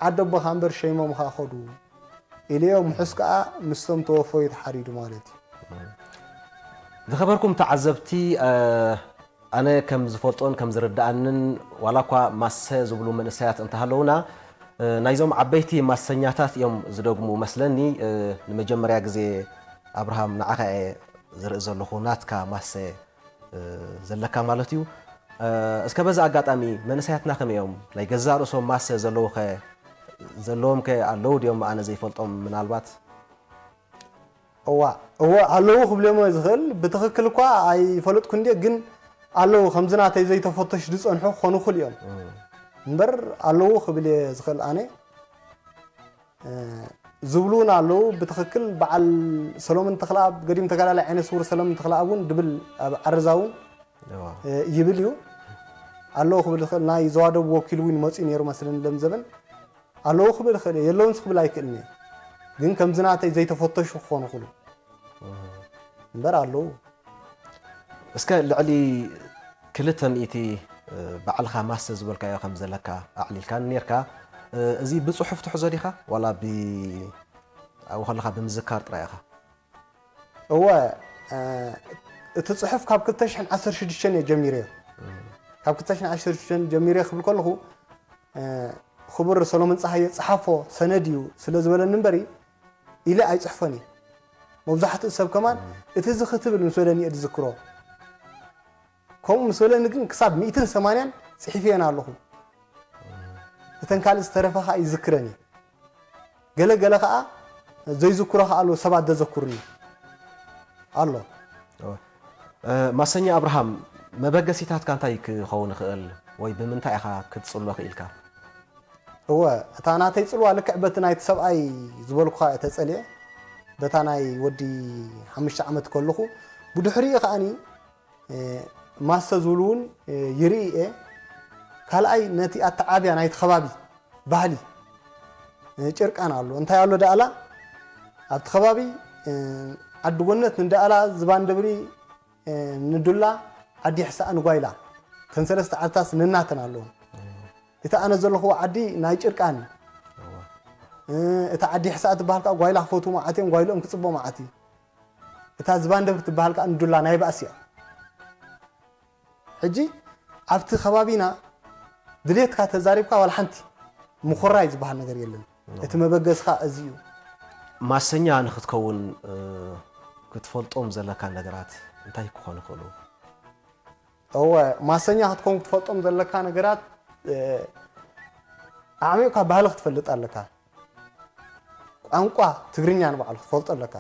ዓዲ ኣቦኻ እምበር ሸይሞምኻ ኸዱ። ኢለዮ ምሑስ ከኣ ምስቶም ተወፈዩ ተሓሪዱ ማለት እዩ። ዝኸበርኩም ተዓዘብቲ፣ እ፣ ኣነ ከም ዝፈልጦን ከም ዝርድኣንን፣ ዋላ እኳ ማሰ ዝብሉ መንእሰያት እንተሃለዉና፣ እ፣ ናይዞም ዓበይቲ ማሰኛታት እዮም ዝደግሙ መስለኒ። እ፣ ንመጀመርያ ግዜ ኣብርሃም ንዓኻ እየ ዝርኢ ዘለኹ፣ ናትካ ማሰ እ፣ ዘለካ ማለት እዩ። እ፣ እስከ በዚ ኣጋጣሚ መንእሰያትና ከመይ እዮም? ናይ ገዛእ ርእሶም ማሰ ዘለዉኸ፣ ዘለዎም ከ ኣለዉ ድዮም? ኣነ ዘይፈልጦም ምናልባት? እዋ፣ እወ ኣለዉ ክብለሞ ዝኽእል ብትኽክል እኳ ኣይፈለጥኩ እንዴ፣ ግን ኣለዉ ከምዚ ናተይ ዘይተፈተሹ ዝጸንሑ ክኾኑ ይኽእሉ እዮም። እ። እምበር ኣለዉ ክብል እየ ዝኽእል ኣነ። እ፣ ዝብሉ እውን ኣለዉ። ብትኽክል በዓል ሰሎሞን ተኽለኣብ፣ ገዲም ተጋዳላይ ዓይነ ስውር ሰሎሞን ተኽለኣብ እውን ድብል ኣብ ዓረዛ እውን፣ እዋ። እ፣ ይብል እዩ። ኣለዉ ክብል ዝኽእል ናይ ዘዋደብ ወኪል እውን መፂኡ ነይሩ መስለኒ ሎም ዘበን። ኣለዉ ክብል ይኽእል እየ፣ የለውንስ ክብል ኣይክእልን እየ። ግን ከምዚ ናተይ ዘይተፈተሹ ክኾኑ ይኽእሉ። እምበር ኣለዉ። እስከ ልዕሊ ክልተ ሚእቲ፣ እ፣ ባዕልኻ ማሰ ዝበልካዮ ከም ዘለካ ኣዕሊልካኒ ኔርካ። እ፣ እዚ ብጽሑፍ ትሕዞ ዲኻ? ዋላ ብ-፣ ኣብኡ ከለኻ ብምዝካር ጥራይ ኢኻ? እወ፣ እ፣ እቲ ጽሑፍ ካብ ክልተ ሽሕን ዓሰርተ ሽዱሽተን እየ ጀሚረዮ። እም። ካብ ክልተ ሽሕን ዓሰርተ ሽዱሽተን ጀሚረ ክብል ከለኹ፣ እ፣ ክቡር ሰሎሞን ጸሃየ ጸሓፎ ሰነድ እዩ ስለ ዝበለኒ እምበሪ፣ ኢለ ኣይጽሕፎን እየ። መብዛሕትኡ ሰብ ከማን፣ እም። እቲ እዚ ክትብል ምስ በለኒ እየ ዝዝክሮ። ከምኡ ምስ በለኒ ግን ክሳብ ሚእትን ሰማንያን ጽሒፈየን ኣለኹ። እተን ካልእ ዝተረፋ ኸኣ ይዝክረን እየ። ገለ ገለ ኸኣ ዘይዝክሮ ኸኣ ኣሎ፣ ሰባት ዘዘክሩኒ ኣሎ። እወ። እ፣ ማሰኛ ኣብርሃም፣ መበገሲታትካ እንታይ ክኸውን ይኽእል ወይ ብምንታይ ኢኻ ክትጽሎ ክኢልካ? እወ፣ እታ ናተይ ጽልዋ ልክዕ በቲ ናይቲ ሰብኣይ ዝበልኩኻ እየ ተጸልየ። በታ ናይ ወዲ ሓሙሽተ ዓመት ከለኹ፣ ብድሕሪኡ ከኣኒ፣ እ፣ ማሰ ዝብሉ እውን፣ እ፣ ይርኢ እየ። ካልኣይ ነቲ ኣተዓብያ ናይቲ ከባቢ ባህሊ፣ እ፣ ጭርቃን ኣሎ። እንታይ ኣሎ ደኣላ? ኣብቲ ከባቢ፣ እ፣ ዓዲ ጎነት ንደኣላ፣ ዝባን ደብሪ፣ እ፣ ንዱላ፣ ዓዲ ሕሳእ ንጓይላ። እተን ሰለስተ ዓድታስ ነናተን ኣለውን። እቲ ኣነ ዘለኹዎ ዓዲ ናይ ጭርቃን እዩ። እዋ። እ፣ እታ ዓዲ ሕሳእ ትበሃል ከኣ ጓይላ ክፈትዉ መዓት እዮም፣ ጓይልኦም ክጽቦ መዓት እዩ። እታ ዝባን ደብሪ ትበሃል ከኣ ንዱላ ናይ ባእሲ እያ። ሕጂ ኣብቲ ከባቢና ድሌትካ ተዛሪብካ ዋላ ሓንቲ ምኹራይ ዝበሃል ነገር የለን። እዋ። እቲ መበገስኻ እዚ እዩ። ማሰኛ ንኽትከውን፣ እ፣ ክትፈልጦም ዘለካ ነገራት እንታይ ክኾኑ ይኽእሉ? እወ፣ ማሰኛ ክትከውን ክትፈልጦም ዘለካ ነገራት፣ እ፣ ኣዕሚቕካ ባህሊ ክትፈልጥ ኣለካ። ቋንቋ ትግርኛ ንባዕሉ ክትፈልጦ ኣለካ።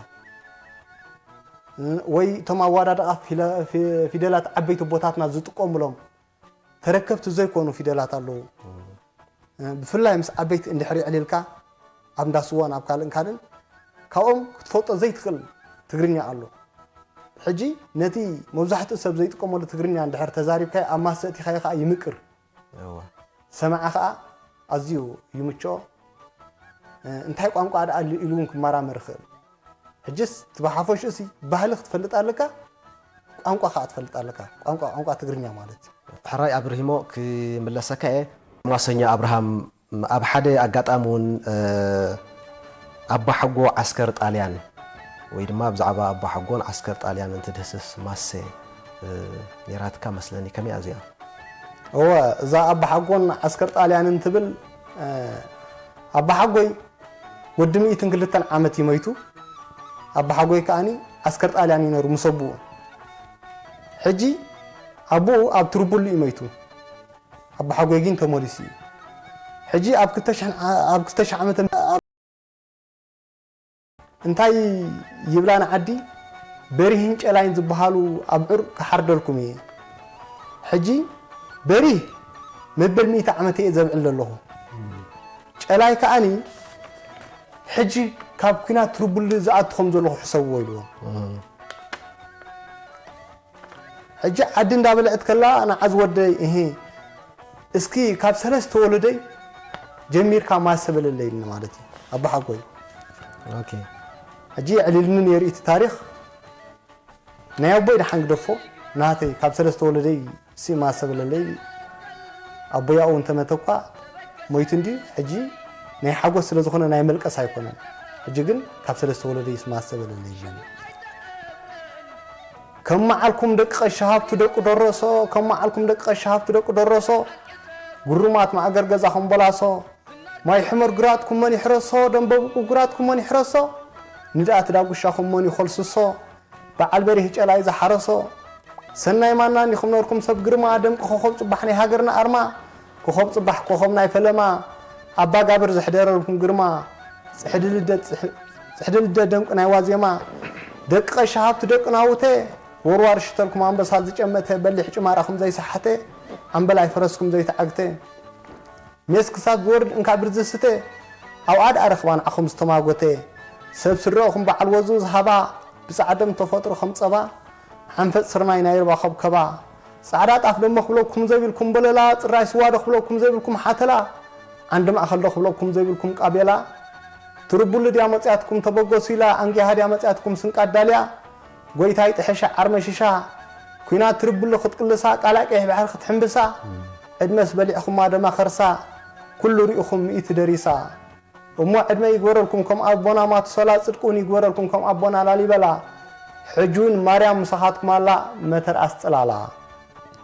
እ፣ ወይ እቶም ኣዋዳድቓ ፊለ-፣ ፊ-፣ ፊደላት ዓበይቲ ኣቦታትና ዝጥቀሙሎም ተረከብቲ ዘይኮኑ ፊደላት ኣለዉ። እ፣ ብፍላይ ምስ ዓበይቲ እንድሕር የዕሊልካ፣ ኣብ እንዳ ስዋን ኣብ ካልእን ካልእን፣ ካብኦም ክትፈልጦ ዘይትኽእል ትግርኛ ኣሎ። ሕጂ ነቲ መብዛሕትኡ ሰብ ዘይጥቀመሉ ትግርኛ እንድሕር ተዛሪብካዮ፣ ኣብ ማሰ ኣእቲኻዮ ከኣ ይምቅር። እወ። ሰማዒ ከኣ ኣዝዩ ይምችኦ። እ፣ እንታይ ቋንቋ ደኣ ኣሎ ኢሉ እውን ክመራመር ይኽእል። ሕጅስ እቲ ብሓፈሽኡሲ ባህሊ ክትፈልጥ ኣለካ፣ ቋንቋ ከኣ ክትፈልጥ ኣለካ። ቋንቋ፣ ቋንቋ ትግርኛ ማለት እዩ። ሕራይ ኣብርሂሞ ክምለሰካ እየ። ማሰኛ ኣብርሃም፣ ኣብ ሓደ ኣጋጣሚ እውን፣ እ፣ ኣባሓጎ ዓስከር ጣልያን ወይ ድማ ብዛዕባ ኣባሓጎን ዓስከር ጣልያን እንትድህስስ ማሰ፣ እ፣ ነይራትካ መስለኒ። ከመይ እያ እዚኣ? እወ፣ እዛ ኣባሓጎን ዓስከር ጣልያንን ትብል፣ እ፣ ኣባሓጎይ ወዲ ሚእትን ክልተን ዓመት እዩ መይቱ። ኣባሓጎይ ከኣኒ ዓስከር ጣልያን እዩ ነይሩ ምስ ኣቡኡ። ሕጂ ኣቡኡ ኣብ ትርቡሉ እዩ መይቱ። ኣባሓጎይ ግን ተመሊሱ እዩ። ሕጂ ኣብ ክልተ ሽሕን ዓ-፣ ኣብ ክልተ ሽሕ ዓመተ፣ እንታይ ይብላ ንዓዲ፣ በሪህን ጨላይን ዝበሃሉ ኣብዑር ክሓርደልኩም እየ። ሕጂ በሪህ መበል ሚእቲ ዓመት እየ ዘብዕል ዘለኹ። ጨላይ ከኣኒ ሕጂ ካብ ኲናት ትርቡል ዝኣቱ ከም ዘለኹ ሕሰብዎ ኢልዎም። እም። ሕጂ ዓዲ እንዳበልዐት ከላ ንዓ ዝወደይ፣ እሂ፣ እስኪ ካብ ሰለስተ ወለደይ ጀሚርካ ማሰ በለለይ ኢልኒ ማለት እዩ፣ ኣቦሓጎይ። ኦኬ። ሕጂ የዕሊልኒ ነይሩ እቲ ታሪኽ። ናይ ኣቦይ ደሓን ግደፎ፣ ናተይ ካብ ሰለስተ ወለደይ ሲ ማሰ በለለይ። ኣቦይ ኣብኡ እንተመተ እኳ ሞይቱ እንድዩ፣ ሕጂ ናይ ሓጎስ ስለ ዝኾነ ናይ መልቀስ ኣይኮነን። ሕጂ ግን ካብ ሰለስተ ወለደይ ሲ ማሰ በለለይ ኢልኒ። ከም መዓልኩም ደቂ ቀሺ ሃብቱ ደቂ ደረሶ፣ ከም መዓልኩም ደቂ ቀሺ ሃብቱ ደቂ ደረሶ፣ ግሩማት ማእገር ገዛኹም በላሶ፣ ማይ ሕመር ግራትኩም መን ይሕረሶ፣ ደንበ ብቁ ግራትኩም መን ይሕረሶ፣ ንድኣት ዳጉሻኹም መን ይኾልስሶ፣ በዓል በሪህ ጨላይ ዝሓረሶ፣ ሰናይ ማና እንዲኹም ነበርኩም ሰብ ግርማ፣ ደምቂ ኮኸብ ጽባሕ ናይ ሃገርና ኣርማ፣ ኮኸብ ጽባሕ ኮኸብ ናይ ፈለማ፣ ኣባ ጋብር ዘሕደረልኩም ግርማ፣ ጽሕዲ ልደ ጽሕ-፣ ጽሕዲ ልደ ደምቂ ናይ ዋዜማ፣ ደቂ ቀሺ ሃብቱ ደቂ ናውተ፣ ወርዋር ሽተልኩም ኣንበሳ ዝጨመተ፣ በሊሕ ጭማራኹም ዘይሰሓተ፣ ኣምበላይ ፈረስኩም ዘይተዓግተ። ሜስ ክሳብ ዝወርድ እንካ ብርዚ ስተ፣ ኣብኣ ደኣ ረኽባ ንዓኹም ዝተማጎተ። ሰብ ስረኦኹም በዓል ወዙ ዝሃባ፣ ብጻዕዶም ተፈጥሮ ከም ጸባ፣ ሓንፈጽ ስርናይ ናይ ርባ ከብከባ። ጻዕዳ ጣፍ ደሞ ክብለኩም ዘይብልኩም በለላ፣ ጽራይ ስዋ ዶ ክብለኩም ዘይብልኩም ሓተላ፣ ዓንዲ ማእከል ዶ ክብለኩም ዘይብልኩም ቃቤላ። ትርቡሊ ድያ መጽያትኩም ተበገሱ ኢላ፣ ኣንጊሃ ድያ መጽያትኩም ስንቃ ኣዳልያ። ጎይታይ ጥሕሻ ዓርመሽሻ፣ ኲናት ትርብሎ ክትቅልሳ፣ ቃላይ ቀይሕ ባሕሪ ክትሕምብሳ፣ ዕድመስ በሊዕኹማ ደማ ከርሳ፣ ኩሉ ሪኢኹም ሚእቲ ደሪሳ። እሞ ዕድመ ይግበረልኩም ከም ኣቦና ማቱሰላ፣ ጽድቂ እውን ይግበረልኩም ከም ኣቦና ላሊበላ። ሕጂ እውን ማርያም ምሳኻትኩም ኣላ፣ መተርኣስ ጽላላ።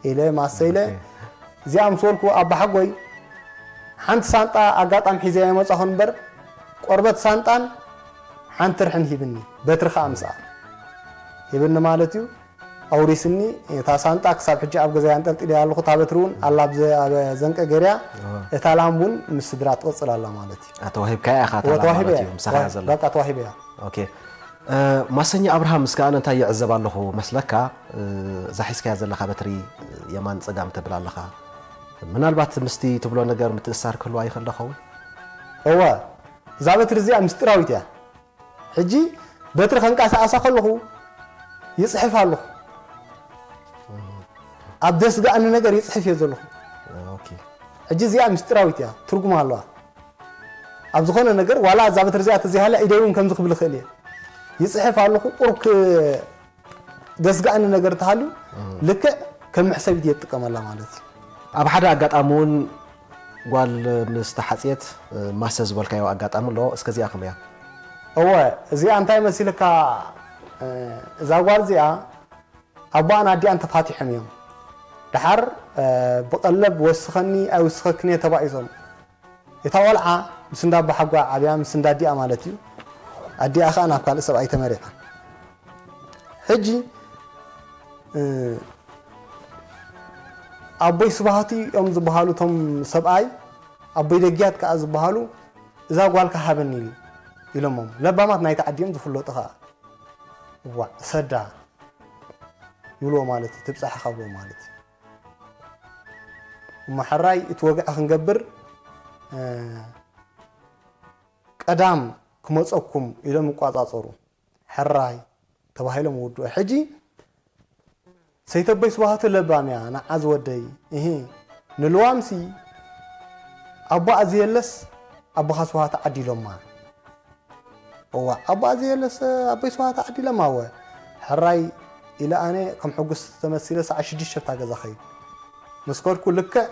ኢለ ማሰ ኢለ። ኦኬ። እዚኣ ምስ በልኩ ኣባሓጎይ ሓንቲ ሳንጣ ኣጋጣሚ ሒዘ እየ መጻኹ እምበር፣ ቆርበት ሳንጣን ሓንቲ ርሕን ሂብኒ፣ በትሪ ከኣ ምስኣ ሂብኒ ማለት እዩ። ኣውሪስኒ፣ እታ ሳንጣ ክሳብ ሕጂ ኣብ ገዛይ ኣንጠልጢለያ ኣለኹ፣ እታ በትሪ እውን ኣላ ኣብ ዘ-፣ ኣብ ዘንቀ ገርያ፣ ኣዎ። እታ ላም እውን ምስ ስድራ ትቕጽል ኣላ ማለት እዩ። ኣተዋሂብካያ ኢኻ እታ ላም ተዋሂበ ማለት እያ። እዩ፣ ምሳኻ እያ ተዋሂ-፣ ዘላ። በቃ ተዋሂበ እያ። ኦኬ። እ፣ ማሰኛ ኣብርሃም፣ እስከ ኣነ እንታይ ይዕዘብ ኣለኹ መስለካ፣ እ፣ እዛ ሒዝካያ ዘለኻ በትሪ፣ እ፣ የማን ጸጋም ተብል ኣለኻ። ምናልባት ምስቲ ትብሎ ነገር ምትእስሳር ክህልዋ ይኽእል ዶ ኸውን? እወ፣ እዛ በትሪ እዚኣ ምስጢራዊት እያ። ሕጂ በትሪ ከንቀሳቕሳ ከለኹ ይጽሕፍ ኣለኹ። ኣብ ደስጋእኒ ነገር ይጽሕፍ እየ ዘለኹ። ኦኬ። ሕጂ እዚኣ ምስጢራዊት እያ፣ ትርጉም ኣለዋ። ኣብ ዝኾነ ነገር፣ ዋላ እዛ በትሪ እዚኣ ተዘይሃልያ ኢደይ እውን ከምዚ ክብል እኽእል እየ። ይጽሕፍ ኣለኹ፣ ቁሩብ ክ-፣ ደስጋእኒ ነገር ተሃልዩ፣ እም። ልክዕ ከም መሕሰቢት እየ እጥቀመላ ማለት እዩ። ኣብ ሓደ ኣጋጣሚ እውን ጓል ምስ ተሓጽየት፣ እ፣ ማሰ ዝበልካዮ ኣጋጣሚ ኣሎ። እስከ እዚኣ ከመይ እያ? እወ፣ እዚኣ እንታይ መሲልካ፣ እ፣ እዛ ጓል እዚኣ ኣቦኣን ኣዲኣን ተፋቲሖም እዮም። ደሓር፣ እ፣ ብቐለብ ወስኸኒ ኣይውስኸክን እየ ተባኢሶም። እታ ቆልዓ ምስ እንዳ ኣቦሓጓ ዓብያ፣ ምስ እንዳ ኣዲኣ ማለት እዩ። ኣዲኣ ኸኣ ናብ ካልእ ሰብኣይ ተመሪዓ። ሕጂ፣ እ፣ ኣቦይ ስብሃቱ እዮም ዝበሃሉ እቶም ሰብኣይ፣ ኣቦይ ደግያት ከኣ ዝበሃሉ፣ "እዛ ጓልካ ሃበኒ" ኢሎሞም። ለባማት ናይቲ ዓዲ እዮም ዝፍለጡ ኸኣ። እዋዕ፣ ሰዳ ይብልዎ ማለት እዩ፣ ትብጻሕኻ ብልዎ ማለት እዩ። እሞ ሕራይ እቲ ወግዒ ክንገብር፣ እ፣ ቀዳም ክመጸኩም ኢሎም ይቋጻጸሩ። ሕራይ ተባሂሎም ይውድኡ። ሕጂ ሰይተቦይ ስብሃቱ ለባም እያ፣ ንዓ ዝወደይ፣ እሂ፣ ንልዋምሲ ኣቦኣ ዘየለስ ኣቦኻ ስብሃቱ ዓዲሎማ። እዋ፣ ኣቦኣ ዘየለስ ኣቦይ ስብሃቱ ዓዲሎማ። እወ፣ ሕራይ ኢለ ኣነ ከም ሕጉስ ተመሲለ ሰዓት ሽዱሽተ ኣብታ ገዛ ኸይድ። ምስ ከድኩ ልክዕ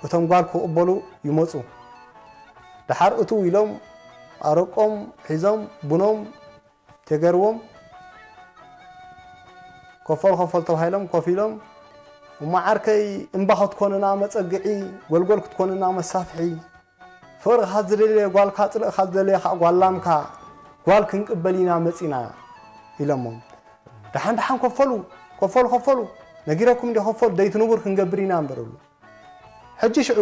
እቶም ጓል ክቕበሉ ይመጹ። ደሓር እትው ኢሎም ኣረቆም ሒዞም ቡኖም ተገርዎም ኮፈል ኮፈል ተባሂሎም ኮፍ ኢሎም፣ "እሞ ዓርከይ እምባ ክትኮንና መጸግዒ፣ ጎልጎል ክትኮንና መሳፍሒ፣ ፍቕርኻ ዝደለየ ጓልካ፣ ጽልእኻ ዝደለየ ኸኣ ጓል ላምካ፣ ጓል ክንቅበል ኢና መጺና" ኢሎሞም። ደሓን ደሓን ኮፈሉ፣ ኮፈሉ፣ ኮፈሉ፣ "ነጊረኩም እንዲ ኮፈሉ፣ ደይቲ ንቡር ክንገብር ኢና" እምበረሉ። ሕጂ ሽዑ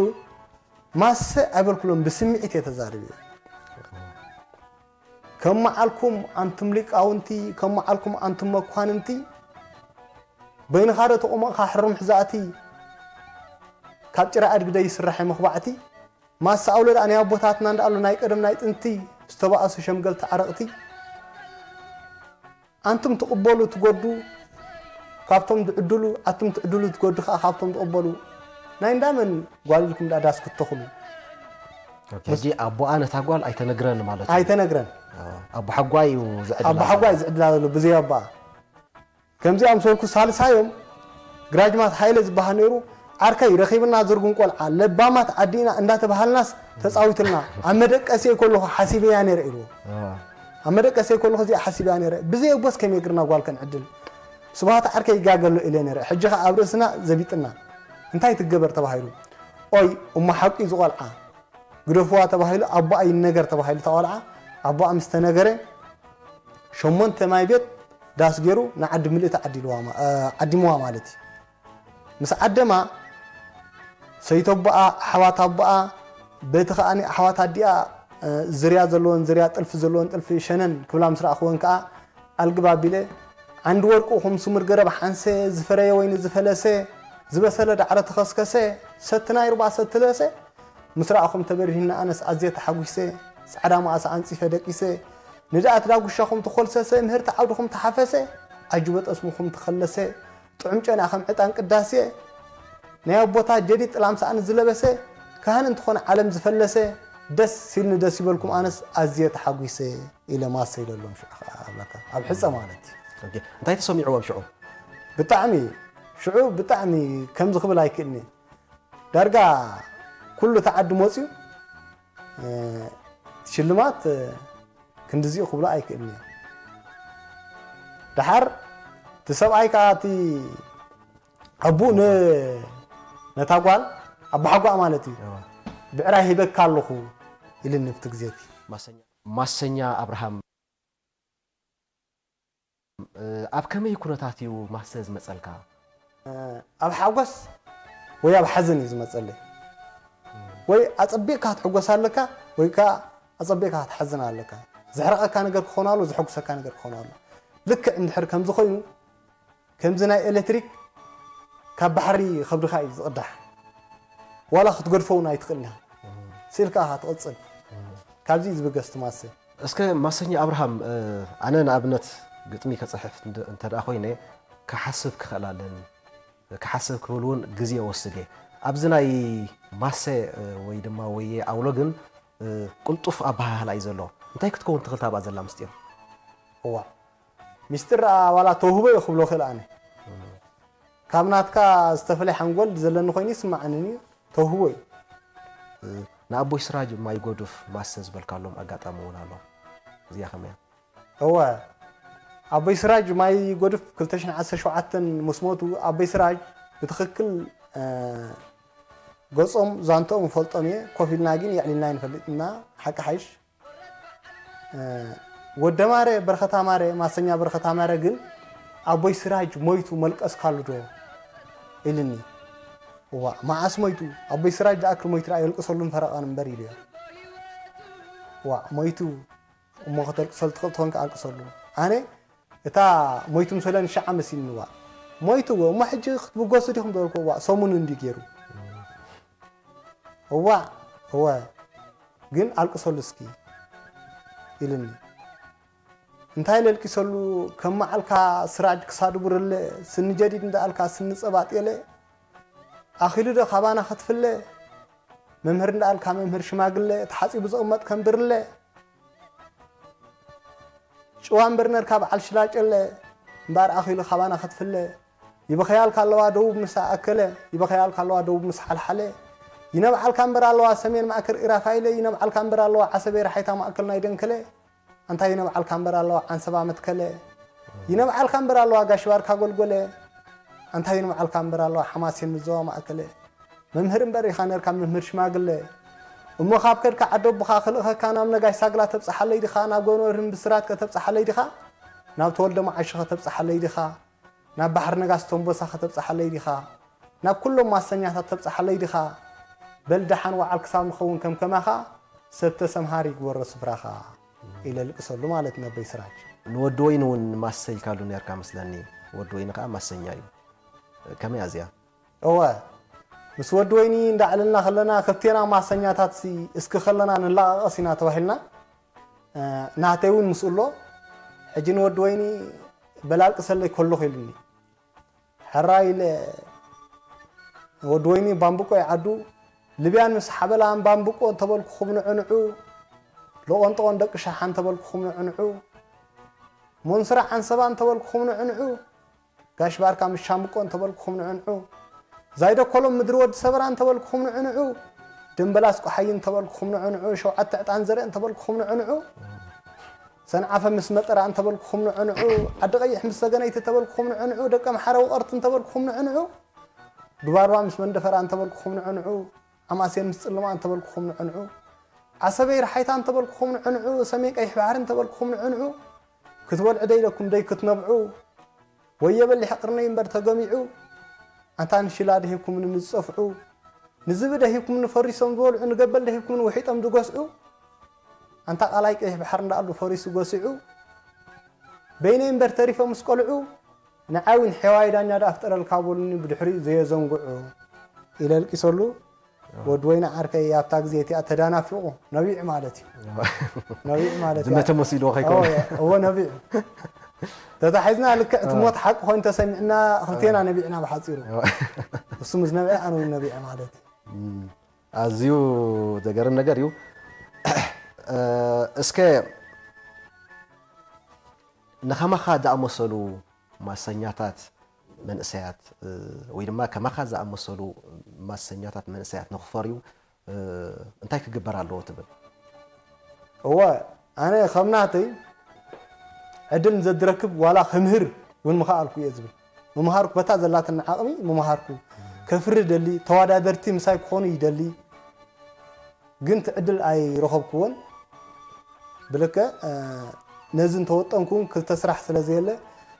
ማሰ ኣይበልኩሎም፣ ብስምዒት እየ ተዛሪበ። ከም መዓልኩም ኣንቱም ሊቃውንቲ፣ ከም መዓልኩም ኣንቱም መኳንንቲ፣ በይንኻ ዶ ተቆመቕካ ሕሩም ሕዛእቲ፣ ካብ ጭራ ኣድጊ ዶ ይስራሕ መኽባዕቲ? ማሰ ኣውሎ ደኣ ናይ ኣቦታትና እንዳኣሎ ናይ ቀደም ናይ ጥንቲ ዝተባእሱ ሸምገልቲ ዓረቕቲ። ኣንቱም ትቕበሉ ትጎዱ ካብቶም ዝዕድሉ፣ ኣቱም ትዕድሉ ትጎዱ ከኣ ካብቶም ዝቕበሉ። ናይ እንዳመን ጓል ኢልኩም ደኣ ዳስ ክትተኽሉ? ኦኬ፣ ሕጂ ኣቦኣ ነታ ጓል ኣይተነግረን ማለት እዩ። ኣይተነግረን። ኣዎ፣ ኣቦ ሓጓይ እዩ ዝዕድላ ኣቦ ሓጓይ ዘሎ። ዝዕድላ ዘሎ ብዘይ ኣቦኣ። ከምዚኣ ምስ በልኩ ሳልሳዮም ግራጅማት ሃይለ ዝበሃል ነይሩ። ዓርከይ ረኺብና ዝርጉም ቆልዓ ለባማት ዓዲና እንዳተባሃልናስ ተጻዊትልና። ኣብ መደቀሲየ ከለኹ ሓሲበያ ነይረ ኢልዎ። ኣዎ። ኣብ መደቀሲየ ከለኹ እዚኣ ሓሲበያ ነይረ። ብዘይ ኣቦስ ከመይ ጌርና ጓል ከንዕድል? ስብሃት ዓርከይ ይጋገሎ ኢለ ነይረ። ሕጂ ኸኣ ኣብ ርእስና ዘቢጥና። እንታይ ትገበር ተባሂሉ? ኦይ፣ እሞ ሓቂ እዩ ዝቖልዓ። ግደፍዋ ተባሂሉ፣ ኣቦኣ ይነገር ተባሂሉ እታ ቆልዓ፣ ኣቦኣ ምስ ተነገረ፣ ሸሞንተ ማይ ቤት ዳስ ገይሩ ንዓዲ ምልእቲ ዓዲልዋ ማ-፣ እ፣ ዓዲምዋ ማለት እዩ። ምስ ዓደማ ሰይተቦኣ፣ ኣሕዋት ኣቦኣ፣ በቲ ከኣ ኣሕዋት ኣዲኣ፣ እ፣ ዝርያ ዘለወን ዝርያ፣ ጥልፊ ዘለወን ጥልፊ ሸነን ክብላ ምስ ረኣኽወን ከኣ ኣልግብ ኣቢለ፣ ዓንዲ ወርቁ ኹም ስሙር ገረብ ሓንሰ፣ ዝፈረየ ወይኒ ዝፈለሰ፣ ዝበሰለ ዳዕሮ ተኸስከሰ፣ ሰቲ ናይ ሩባ ሰቲ ለሰ፣ ምስ ረኣኹም ተበሪህና ኣነስ ኣዝየ ተሓጒሰ፣ ጻዕዳ መኣሳ ኣንጺፈ ደቂሰ፣ ንድኣት ዳጉሻኹም ተኾልሰሰ፣ ምህርቲ ዓውድኹም ተሓፈሰ፣ ኣጅቦ ጠስምኹም ተኸለሰ፣ ጥዑም ጨና ከም ዕጣን ቅዳሴ፣ ናይ ኣቦታት ጀዲድ ጥላም ሰኣን ዝለበሰ፣ ካህን እንትኾን ዓለም ዝፈለሰ፣ ደስ ሲልኒ ደስ ይበልኩም ኣነስ ኣዝየ ተሓጒሰ ኢለ ማሰ ኢለሎም ሽዑ ኸዓ ኣብላካ፣ ኣብ ሕጸ ማለት እዩ። ኦኬ፣ እንታይ ተሰሚዕዎም ሽዑ? ብጣዕሚ፣ ሽዑ ብጣዕሚ ከምዚ ክብል ኣይክእልኒ። ዳርጋ ኩሉ እቲ ዓዲ መፅዩ፣ እ፣ ሽልማት፣ እ፣ ክንድዚኡ ክብሎ ኣይክእልን እየ። ደሓር እቲ ሰብኣይ ከዓ እቲ ኣቡኡ ን-፣ ነታ ጓል ኣባሓጓኣ ማለት እዩ፣ እዋ። ብዕራይ ሂበካ ኣለኹ ኢልኒ ኣብቲ ግዜ እቲ። ማሰኛ ማሰኛ ኣብርሃም፣ እ፣ ኣብ ከመይ ኩነታት እዩ ማሰ ዝመጸልካ? ኣብ ሓጎስ ወይ ኣብ ሓዘን እዩ ዝመጸለይ። ወይ ኣጸቢቕካ ክትሕጎስ ኣለካ ወይ ከኣ ኣጸቢቕካ ክትሓዝን ኣለካ። ዘሕርቐካ ነገር ክኸውን ኣሎ፣ ዘሐጉሰካ ነገር ክኸውን ኣሎ። ልክዕ እንድሕር ከምዚ ኮይኑ፣ ከምዚ ናይ ኤሌክትሪክ ካብ ባሕሪ ከብድኻ እዩ ዝቕዳሕ። ዋላ ክትገድፎ እውን ኣይትኽእልን ኢኻ። ስኢልካ ኢኻ ትቕጽል። ካብዚ እዩ ዝብገስ እቲ ማሰ። እስከ ማሰኛ ኣብርሃም፣ እ፣ ኣነ ንኣብነት ግጥሚ ከጽሕፍ እንተ-፣ እንተ ደኣ ኮይነ ክሓስብ ክኽእል ኣለኒ። ክሓስብ ክብል እውን ግዜ ወስድ እየ። ኣብዚ ናይ ማሰ፣ እ፣ ወይ ድማ ወየ ኣውሎ ግን፣ እ፣ ቅልጡፍ ኣበሃህላ እዩ ዘሎ። እንታይ ክትከውን ትኽእል ታብኣ ዘላ ምስጢር? እዋ ሚስጢር ደኣ ዋላ ተውህቦ እየ ክብሎ ክእል ኣነ። ካብ ናትካ ዝተፈለየ ሓንጎል ዘለኒ ኮይኑ ይስምዓንን እዩ፣ ተውህቦ እዩ። እ፣ ንኣቦይ ስራጅ ማይ ጎዱፍ ማሰ ዝበልካሎም ኣጋጣሚ እውን ኣሎ። እዚኣ ከመያ? እወ፣ ኣቦይ ስራጅ ማይ ጎድፍ ክልተ ሽሕን ዓሰርተ ሸውዓተን ምስ ሞቱ ኣቦይ ስራጅ ብትኽክል፣ እ፣ ገጾም ዛንትኦም እፈልጦም እየ፣ ኮፍ ኢልና ግን የዕሊልና ኣይንፈልጥና፣ ሓቂ ሓይሽ። እ፣ ወደ ማረ በረኸት ኣማረ፣ ማሰኛ በረኸት ኣማረ ግን ኣቦይ ስራጅ ሞይቱ መልቀስካሉ ዶ ኢልኒ። እዋ፣ መዓስ ሞይቱ? ኣቦይ ስራጅ ዝኣክል ሞይቱ ደኣ የልቅሰሉን ፈረቓን እምበር ኢሉዮ። እዋ፣ ሞይቱ እሞ ከተልቅሰሉ ትኽእል ትኾንካ ኣልቅሰሉ። ኣነ እታ ሞይቱ ምስ በለኒ ሽዓ መሲልኒ፣ እዋ፣ ሞይቱ እሞ ሕጂ ክትብገሱ ዲኹም ዝበልኩ፣ እዋ፣ ሰሙን እንዲ ገይሩ። እዋ፣ እወ፣ ግን ኣልቅሰሉ እስኪ ኢልኒ። እንታይ ለልቂሰሉ፣ ከም መዓልካ ስራጅ ክሳዱ ብርለ፣ ስኒ ጀዲድ እንዳኣልካ ስኒ ጸባጥ የለ፣ ኣኺሉ ዶ ካባና ከትፍለ፣ መምህር እንዳኣልካ መምህር ሽማግለ፣ ተሓጺቡ ዝቕመጥ ከም ብርለ፣ ጭዋ እምበር ነርካ በዓል ሽላጨለ፣ እምበኣር ኣኺሉ ካባና ከትፍለ፣ ይበኸያልካ ኣለዋ ደቡብ ምስ ኣከለ፣ ይበኸያልካ ኣለዋ ደቡብ ምስ ሓልሓለ፣ ይነብዓልካ እምበር ኣለዋ ሰሜን ማእከል ኢራፋይለ፣ ይነብዓልካ እምበር ኣለዋ ዓሰበይ ርሓይታ ማእከል ናይ ደንከለ፣ ኣንታ ይነብዓልካ እምበር ኣለዋ ዓንሰባ መትከለ፣ ይነብዓልካ እምበር ኣለዋ ጋሽ ባርካ ጎልጎለ፣ ኣንታ ይነብዓልካ እምበር ኣለዋ ሓማሴን ምስ ዞባ ማእከለ፣ መምህር እምበር ኢኻ ነርካ መምህር ሽማግለ፣ እሞ ካብ ከድካ ዓዲ ኣቦኻ ክልእኸካ ናብ ነጋሽ ሳግላ ተብጽሓለይ ዲኻ፣ ናብ ጎንወርህን ብስራት ከተብጽሓለይ ዲኻ፣ ናብ ተወልደ መዓሾ ከተብጽሓለይ ዲኻ፣ ናብ ባሕሪ ነጋስ ቶምቦሳ ከተብጽሓለይ ዲኻ፣ ናብ ኩሎም ማሰኛታት ተብጽሓለይ ዲኻ፣ በል ደሓን ወዓል ክሳብ ንኸውን ከም ከማኻ፣ ሰብ ተሰምሃር ይግበሮ ስፍራኻ ኢለ ልቅሰሉ ማለት ነቦይ ስራጅ። ንወዲ ወይኒ እውን ማሰ ኢልካሉ ነርካ መስለኒ። ወዲ ወይኒ ከኣ ማሰኛ እዩ። ከመይ እያ እዚኣ? እወ፣ ምስ ወዲ ወይኒ እንዳዕለልና ከለና ክልቴና ማሰኛታት ሲ እስኪ ከለና ንላቐቐስ ኢና ተባሂልና፣ እ፣ ናተይ እውን ምስኡ ኣሎ። ሕጂ ንወዲ ወይኒ በል ኣልቅሰለይ ከለኹ ኢሉኒ። ሕራይ ኢለ ወዲ ወይኒ ባምብቆ ይዓዱ፣ ልብያን ምስ ሓበላን ባምብቆ እንተበልኩኹም ንዕንዑ፣ ለቖንጠቖን ደቂ ሻሓ እንተበልኩኹም ንዕንዑ፣ ሞንስራ ዓንሰባ እንተበልኩኹም ንዕንዑ፣ ጋሽ ባርካ ምስ ሻምብቆ እንተበልኩኹም ንዕንዑ፣ ዛይደ ኮሎም ምድሪ ወዲ ሰበራ እንተበልኩኹም ንዕንዑ፣ ደምበላስ ቆሓይ እንተበልኩኹም ንዕንዑ፣ ሸውዓተ ዕጣን ዘርእ እንተበልኩኹም ንዕንዑ፣ ሰንዓፈ ምስ መጠራ እንተበልኩኹም ንዕንዑ፣ ዓዲ ቀይሕ ምስ ሰገነይቲ እንተበልኩኹም ንዕንዑ፣ ደቂ ኣምሓረ ውቐርቲ እንተበልኩኹም ንዕንዑ፣ ዱባርባ ምስ መንደፈራ እንተበልኩኹም ንዕንዑ፣ ሓማሴን ምስ ጽልማ እንተበልኩኹም ንዕንዑ፣ ዓሰበይ ረሓይታ እንተበልኩኹም ንዕንዑ፣ ሰሜን ቀይሕ ባሕሪ እንተበልኩኹም ንዕንዑ፣ ክትበልዑ ደይለኩም ደይ ክትነብዑ፣ ወየ በሊሕ ቅርነይ እምበር ተገሚዑ፣ ኣንታ ንሽላ ደሂብኩምኒ ምስ ዝጸፍዑ፣ ንዝቢ ደሂብኩምኒ ፈሪሶም ዝበልዑ፣ ንገበል ደሂብኩምኒ ውሒጦም ዝገስዑ፣ ኣንታ ቃላይ ቀይሕ ባሕሪ እንዳኣሉ ፈሪሱ ገሲዑ፣ በይነይ እምበር ተሪፎም ምስ ቆልዑ፣ ንዓይ እውን ሔዋይ ዳኛ ደኣ ፍጠረልካ በሉኒ ብድሕሪኡ ዘየዘንግዑ ኢለ ኣልቂሰሉ። ወዲ ወይኒ ዓርከይ ኣብታ ግዜ እቲኣ ተዳናፊቑ ነቢዑ ማለት እዩ። ነቢዑ ማለት እዩ። ዝመተ መሲልዎ ከይከውን። እዎ፣ እዎ፣ ነቢዑ። ተታሒዝና ልክዕ እቲ ሞት ሓቂ ኮይኑ ተሰሚዕና ክልቴና ነቢዕና ብሓጺሩ። እሱ ምስ ነብዐ ኣነ እውን ነቢዐ ማለት እዩ። እም፣ ኣዝዩ ዘገርም ነገር እዩ። እ፣ እስከ ንኸማኻ ዝኣመሰሉ ማሰኛታት መንእሰያት፣ እ፣ ወይ ድማ ከማኻ ዝኣመሰሉ ማሰኛታት መንእሰያት ንኽፈርዩ፣ እ፣ እንታይ ክግበር ኣለዎ ትብል? እወ፣ ኣነ ከም ናተይ ዕድል ንዘድረክብ ዋላ ክምህር እውን ምኸኣልኩ እየ ዝብል። ምምሃርኩ በታ ዘላትና ዓቕሚ ምምሃርኩ። ከፍሪ ይደሊ፣ ተወዳደርቲ ምሳይ ክኾኑ ይደሊ። ግን እቲ ዕድል ኣይረኸብኩዎን። ብልክዕ፣ እ፣ ነዚ እንተወጠንኩ እውን ክልተ ስራሕ ስለ ዘየለ፣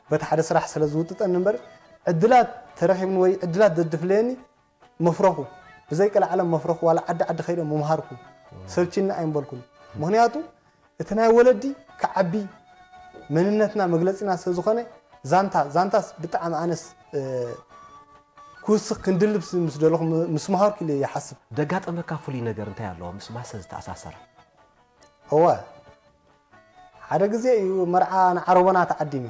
በቲ ሓደ ስራሕ ስለ ዝውጥጠኒ እምበር፣ ዕድላት ተረኺብኒ ወይ ዕድላት ዘድፍለየኒ መፍረኹ። ብዘይ ቀልዓለም መፍረኹ፣ ዋላ ዓዲ ዓዲ ከይደ ምምሃርኩ። ሰልችኒ ኣይምበልኩን። ምኽንያቱ፣ እቲ ናይ ወለዲ ክዓቢ፣ መንነትና መግለጺና ስለ ዝኾነ፣ ዛንታ፣ ዛንታስ ብጣዕሚ ኣነስ፣ እ፣ ክውስኽ ክንድልብ ስ-፣ ምስ ደለኹ ም-፣ ምስ መሃርኩ ኢለ ይሓስብ። ደጋጠመካ ፍሉይ ነገር እንታይ ኣለዎ ምስ ማሰ ዝተኣሳሰረ? እወ፣ ሓደ ግዜ እዩ መርዓ ንዓረቦና ተዓዲመ።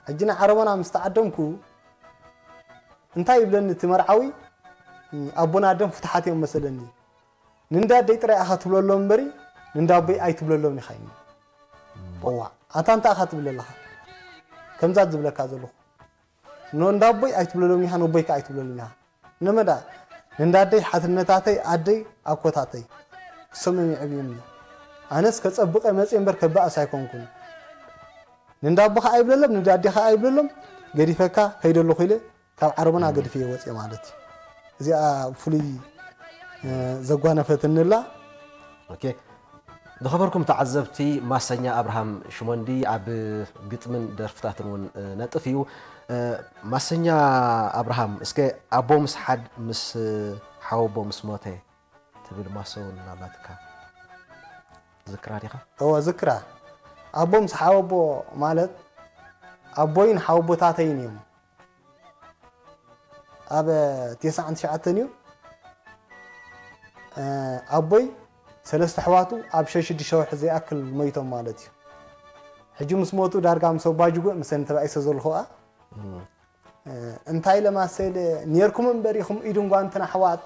ሕጂ ንዓረቦና ምስ ተዓደምኩ፣ እንታይ ይብለኒ እቲ መርዓዊ፣ ኣቦና ኣደም ፍትሓት እዮም መሰለኒ። ንንዳደይ ጥራይ ኢኻ ትብለሎም እምበሪ፣ ንንዳቦይ ኣይትብለሎም ኢኻ ኢልኒ። እዋ፣ ኣታ እንታይ ኢኻ ትብል ኣለኻ? ከምዛ ዝብለካ ዘለኹ። ንንዳቦይ ኣይትብለሎም ኢኻ፣ ነቦይ ከኣ ኣይትብለሎም ኢኻ። ነመዳ፣ ንንዳደይ ሓትነታተይ፣ ኣደይ፣ ኣኮታተይ፣ እሶም እዮም የዕብዩኒ። ኣነስ ከጸብቐ መጽየ እምበር ከባእስ ኣይኮንኩን። ንንዳቦኻ ኣይብለሎም፣ ንዳዴኻ ኣይብለሎም፣ ገዲፈካ ከይደ ኣለኹ ኢለ ካብ ዓረቦና ገድፍዮ ወፅየ ማለት እዩ። እዚኣ ፍሉይ፣ እ፣ ዘጓነፈትኒ ኣላ። ኦኬ። ዝኸበርኩም ተዓዘብቲ፣ ማሰኛ ኣብርሃም ሽመንዲ ኣብ ግጥምን ደርፍታትን እውን፣ እ፣ ነጥፍ እዩ። እ፣ ማሰኛ ኣብርሃም፣ እስከ ኣቦ ምስ ሓድ-፣ ምስ፣ እ፣ ሓወቦ ምስ ሞተ ትብል ማሰ እውን ኣላትካ። ዝክራ ዲኻ? እወ፣ ዝክራ። ኣቦ ምስ ሓወቦ ማለት ኣቦይን ሓወቦታተይን እዮም። ኣብ ተስዓን ትሽዓተን እዩ። እ፣ ኣቦይ ሰለስተ ኣሕዋቱ ኣብ ሸሽ ሽዱሽተ ወርሒ ዘይኣክል ሞይቶም ማለት እዩ። ሕጂ ምስ ሞቱ ዳርጋ ምስ ኣባጅጎ ምሰን ተባኢሰ ዘለኹ ከኣ፣ እ፣ እንታይ ኢለ ማሰ ኢለ፣ ኔርኩም እምበር ኢኹም ኢድን ጓንትን ኣሕዋት፣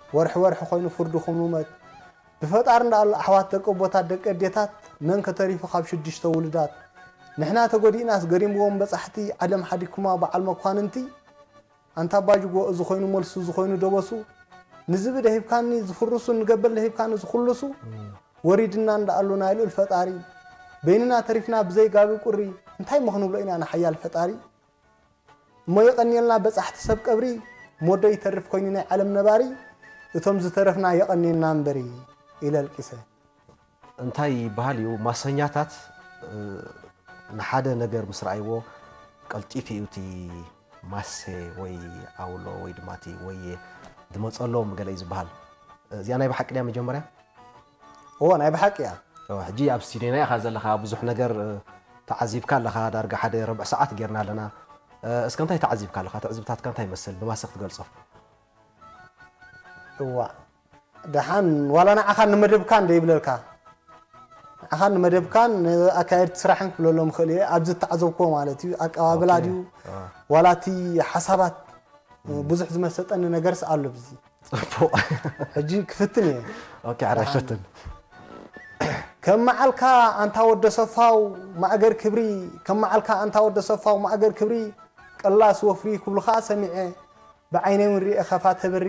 ወርሒ ወርሒ ኮይኑ ፍርድኹም ንውመት። ብፈጣሪ እንዳኣሉ ኣሕዋት ደቂ ኣቦታት ደቂ ኣዴታት መን ከተሪፉ ካብ ሽዱሽተ ውሉዳት። ንሕና ተጎዲእናስ ገሪምዎም በጻሕቲ ዓለም ሓዲግኩማ በዓል መኳንንቲ። ኣንታ ኣባጅጎ እዚ ኮይኑ መልሱ እዚ ኮይኑ ደበሱ። ንዝቢ ደሂብካኒ ዝፍርሱ ንገበል ደሂብካኒ ዝኹልሱ። ወሪድና እንዳኣሉ ናይ ልኡል ፈጣሪ። በይንና ተሪፍና ብዘይ ጋቢ ቁሪ። እንታይ እሞ ክንብሎ ኢና ንሓያል ፈጣሪ? እሞ የቐንየልና በጻሕቲ ሰብ ቀብሪ፣ ሞዶ ይተርፍ ኮይኑ ናይ ዓለም ነባሪ፣ እቶም ዝተረፍና የቐንየልና እምበሪ ኢለ ኣልቂሰ። እንታይ ይበሃል እዩ፣ ማሰኛታት፣ እ፣ ንሓደ ነገር ምስ ረኣይዎ ቀልጢፉ እዩ እቲ ማሰ ወይ ኣውሎ ወይ ድማ እቲ ወየ ዝመጸሎም ገለ እዩ ዝበሃል። እዚኣ ናይ ብሓቂ ድያ መጀመርያ? እወ፣ ናይ ብሓቂ እያ። እወ፣ ሕጂ ኣብ ስቱድዮና ኢኻ ዘለኻ፣ ብዙሕ ነገር፣ እ፣ ተዓዚብካ ኣለኻ፣ ዳርጋ ሓደ ርብዒ ሰዓት ጌርና ኣለና። እ፣ እስከ እንታይ ተዓዚብካ ኣለኻ? ትዕዝብታትካ እንታይ ይመስል? ብማሰ ክትገልጾ? እዋ፣ ደሓን ዋላ ንዓኻን ንመደብካን ዶ ይብለልካ? ንዓኻን ንመደብካን ንኣካየድቲ ስራሕን ክብለሎም እኽእል እየ። ኣብዚ እተዓዘብክዎ ማለት እዩ። ኣቀባብላ ኦኬ። ድዩ? አ። ዋላ እቲ ሓሳባት፣ ም። ብዙሕ ዝመሰጠኒ ነገርስ ኣሎ ብዚ። ጽቡቕ። ሕጂ ክፍትን እየ። ኦኬ፣ ሓራይ ደሓን። ፈትን። ከም መዓልካ ኣንታ ወደ ሰፋው ማእገር ክብሪ፣ ከም መዓልካ ኣንታ ወደ ሰፋው ማእገር ክብሪ፣ ቀላስ ወፍሪ ክብሉኻ ሰሚዐ፣ ብዓይነይ እውን ሪኤ ኸፋ ተብሪ።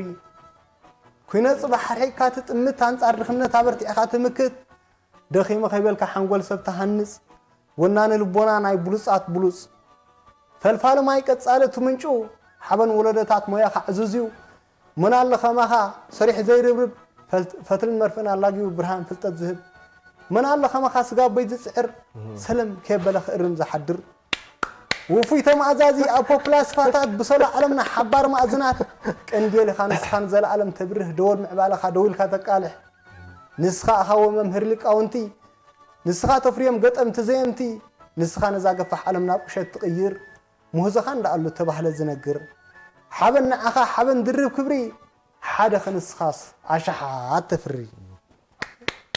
ኩነ ጽባሕ ሓርሒቕካ ትጥምት፣ ኣንጻር ድኽነት ኣበርቲዕኻ ትምክት፣ ደኺመ ከይበልካ ሓንጎል ሰብ ትሃንጽ፣ ወናኒ ልቦና ናይ ብሉጻት ብሉጽ። ፈልፋሊ ማይ ቀጻሊ እቲ ምንጩ፣ ሓበን ወለዶታት ሞያኻ ዕዙዝ እዩ። መን ኣሎ ከማኻ ሰሪሑ ዘይርብርብ፣ ፈል-፣ ፈትልን መርፍእን ኣላጊቡ ብርሃን ፍልጠት ዝህብ። መን ኣሎ ከማኻ ስጋ ኣቦይ ዝጽዕር፣ ሰለም ከየበለ ክእርም ዝሓድር። ውፉይ ተማእዛዚ ኣብ ፖፕላስፋታት ብሰሎ ዓለምና ሓባር ማእዝናት። ቀንዴል ኢኻ ንስኻ ንዘለኣለም ተብርህ፣ ደወል ምዕባለኻ ደው ኢልካ ተቃልሕ። ንስኻ ኢኻ ወ መምህር ሊቃውንቲ፣ ንስኻ ተፍርዮም ገጠምቲ ዘየምቲ፣ ንስኻ ነዛ ገፋሕ ዓለም ናብ ቁሸት ትቕይር። ምህዞኻ እንዳኣሉ ተባህለ ዝነግር። ሓበን ንዓኻ ሓበን ድርብ ክብሪ፣ ሓደ ክንስኻስ ኣሽሓት ተፍሪ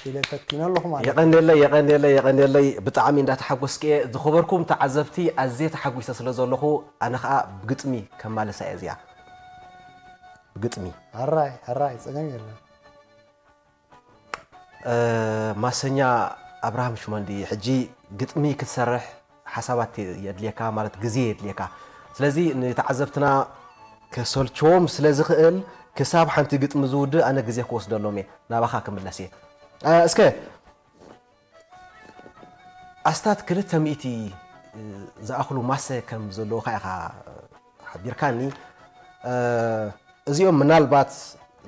ኢለ ፈቲነ ኣለኹ ማለት እዩ። የቐንየለይ፣ የቐንየለይ፣ የቐንየለይ። ብጣዕሚ እንዳተሓጎስኩ እየ። ዝኸበርኩም ተዓዘብቲ፣ ኣዝየ ተሓጒሰ ስለ ዘለኹ፣ ኣነ ኸኣ ብግጥሚ ከማልሳ እየ እዚኣ። ብግጥሚ። ሕራይ፣ ሕራይ፣ ጸገም የለን። እ፣ ማሰኛ ኣብርሃም ሽመንዲ፣ ሕጂ ግጥሚ ክትሰርሕ ሓሳባት የድልየካ፣ ማለት ግዜ የድልየካ። ስለዚ ንተዓዘብትና ከሰልችዎም ስለ ዝኽእል፣ ክሳብ ሓንቲ ግጥሚ ዝውድእ ኣነ ግዜ ክወስደሎም እየ። ናባኻ ክምለስ እየ። እ፣ እስከ ኣስታት ክልተ ሚእቲ ዝኣኽሉ ማሰ ከም ዘለዉኻ ኢኻ ሓቢርካኒ። እ፣ እዚኦም ምናልባት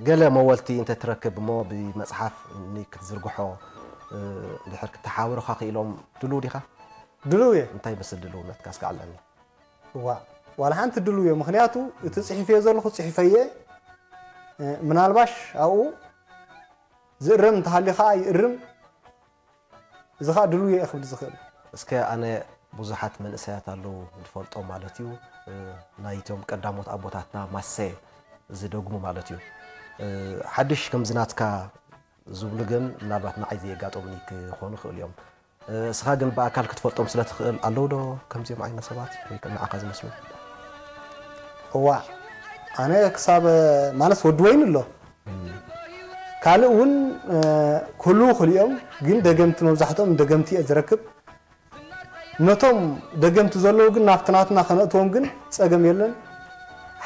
ገለ መወልቲ እንተ ትረክብ እሞ ብመጽሓፍ ኒ-፣ ክትዝርግሖ፣ እ፣ እንድሕር ክትሓባበሩኻ ክኢሎም ድሉው ዲኻ? ድሉው እየ። እንታይ ይመስል ድልውነትካ እስከ ኣዕልለኒ። እዋ፣ ዋላ ሓንቲ ድሉው እየ። ምኽንያቱ እቲ ጽሒፈዮ ዘለኹ ጽሒፈየ፣ እ፣ ምናልባሽ ኣብኡ ዝእረም እንተሃልዩ ኸኣ ይእርም። እዚ ኸኣ ድሉው እየ ክብል ዝኽእል። እስከ ኣነ ብዙሓት መንእሰያት ኣለዉ ዝፈልጦም ማለት እዩ፣ እ፣ ናይቶም ቀዳሞት ኣቦታትና ማሰ ዝደግሙ ማለት እዩ። እ፣ ሓድሽ ከምዚ ናትካ ዝብሉ ግን ምናልባት ንዓይ ዘየጋጠሙኒ ክኾኑ ይኽእሉ እዮም። እ፣ እስኻ ግን ብኣካል ክትፈልጦም ስለ ትኽእል ኣለዉ ዶ ከምዚኦም ዓይነት ሰባት ወይ ከ ንዓኻ ዝመስሉ? እዋእ፣ ኣነ ክሳብ፣ ማለት ወዲ ወይኒ ኣሎ። ካልእ እውን፣ እ፣ ክህልዉ ይኽእሉ እዮም፣ ግን ደገምቲ መብዛሕትኦም ደገምቲ እየ ዝረክብ። ነቶም ደገምቲ ዘለዉ ግን ናብቲ ናትና ከነእትዎም ግን ጸገም የለን።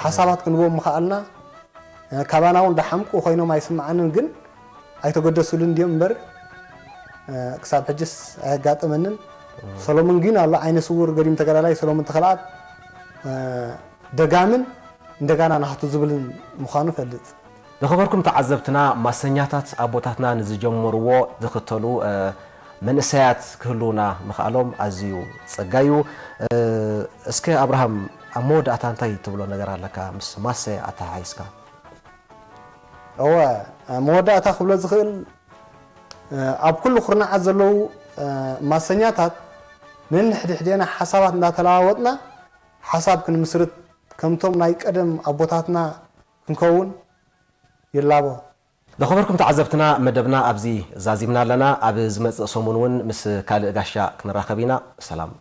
ሓሳባት ክንቦም ምኸኣልና፣ እ፣ ካባና እውን ደሓምቁ ኮይኖም ኣይስምዓንን፣ ግን ኣይተገደሱሉን ድዮም እምበር፣ እ፣ ክሳብ ሕጅስ ኣየጋጠመንን። ሰሎሞን ግን ኣሎ፣ ዓይነ ስውር ገዲም ተጋዳላይ ሰሎሞን ተኽለኣብ፣ እ፣ ደጋምን እንደጋና ናህቱ ዝብልን ምዃኑ ፈልጥ። ዝኸበርኩም ተዓዘብትና፣ ማሰኛታት ኣቦታትና ንዝጀመርዎ ዝኽተሉ፣ እ፣ መንእሰያት ክህልዉና ምኽኣሎም ኣዝዩ ጸጋ እዩ። እ፣ እስከ ኣብርሃም፣ ኣብ መወዳእታ እንታይ ትብሎ ነገር ኣለካ ምስ ማሰ ኣተሓሒዝካ? እወ፣ መወዳእታ ክብሎ ዝኽእል፣ እ፣ ኣብ ኩሉ ኩርናዓት ዘለዉ፣ እ፣ ማሰኛታት ነንሕድሕዴና ሓሳባት እንዳተለዋወጥና ሓሳብ ክንምስርት፣ ከምቶም ናይ ቀደም ኣቦታትና ክንከውን ይላቦ። ዝኸበርኩም ተዓዘብትና፣ መደብና ኣብዚ ዛዚምና ኣለና። ኣብ ዝመጽእ ሰሙን እውን ምስ ካልእ ጋሻ ክንራኸብ ኢና። ሰላም።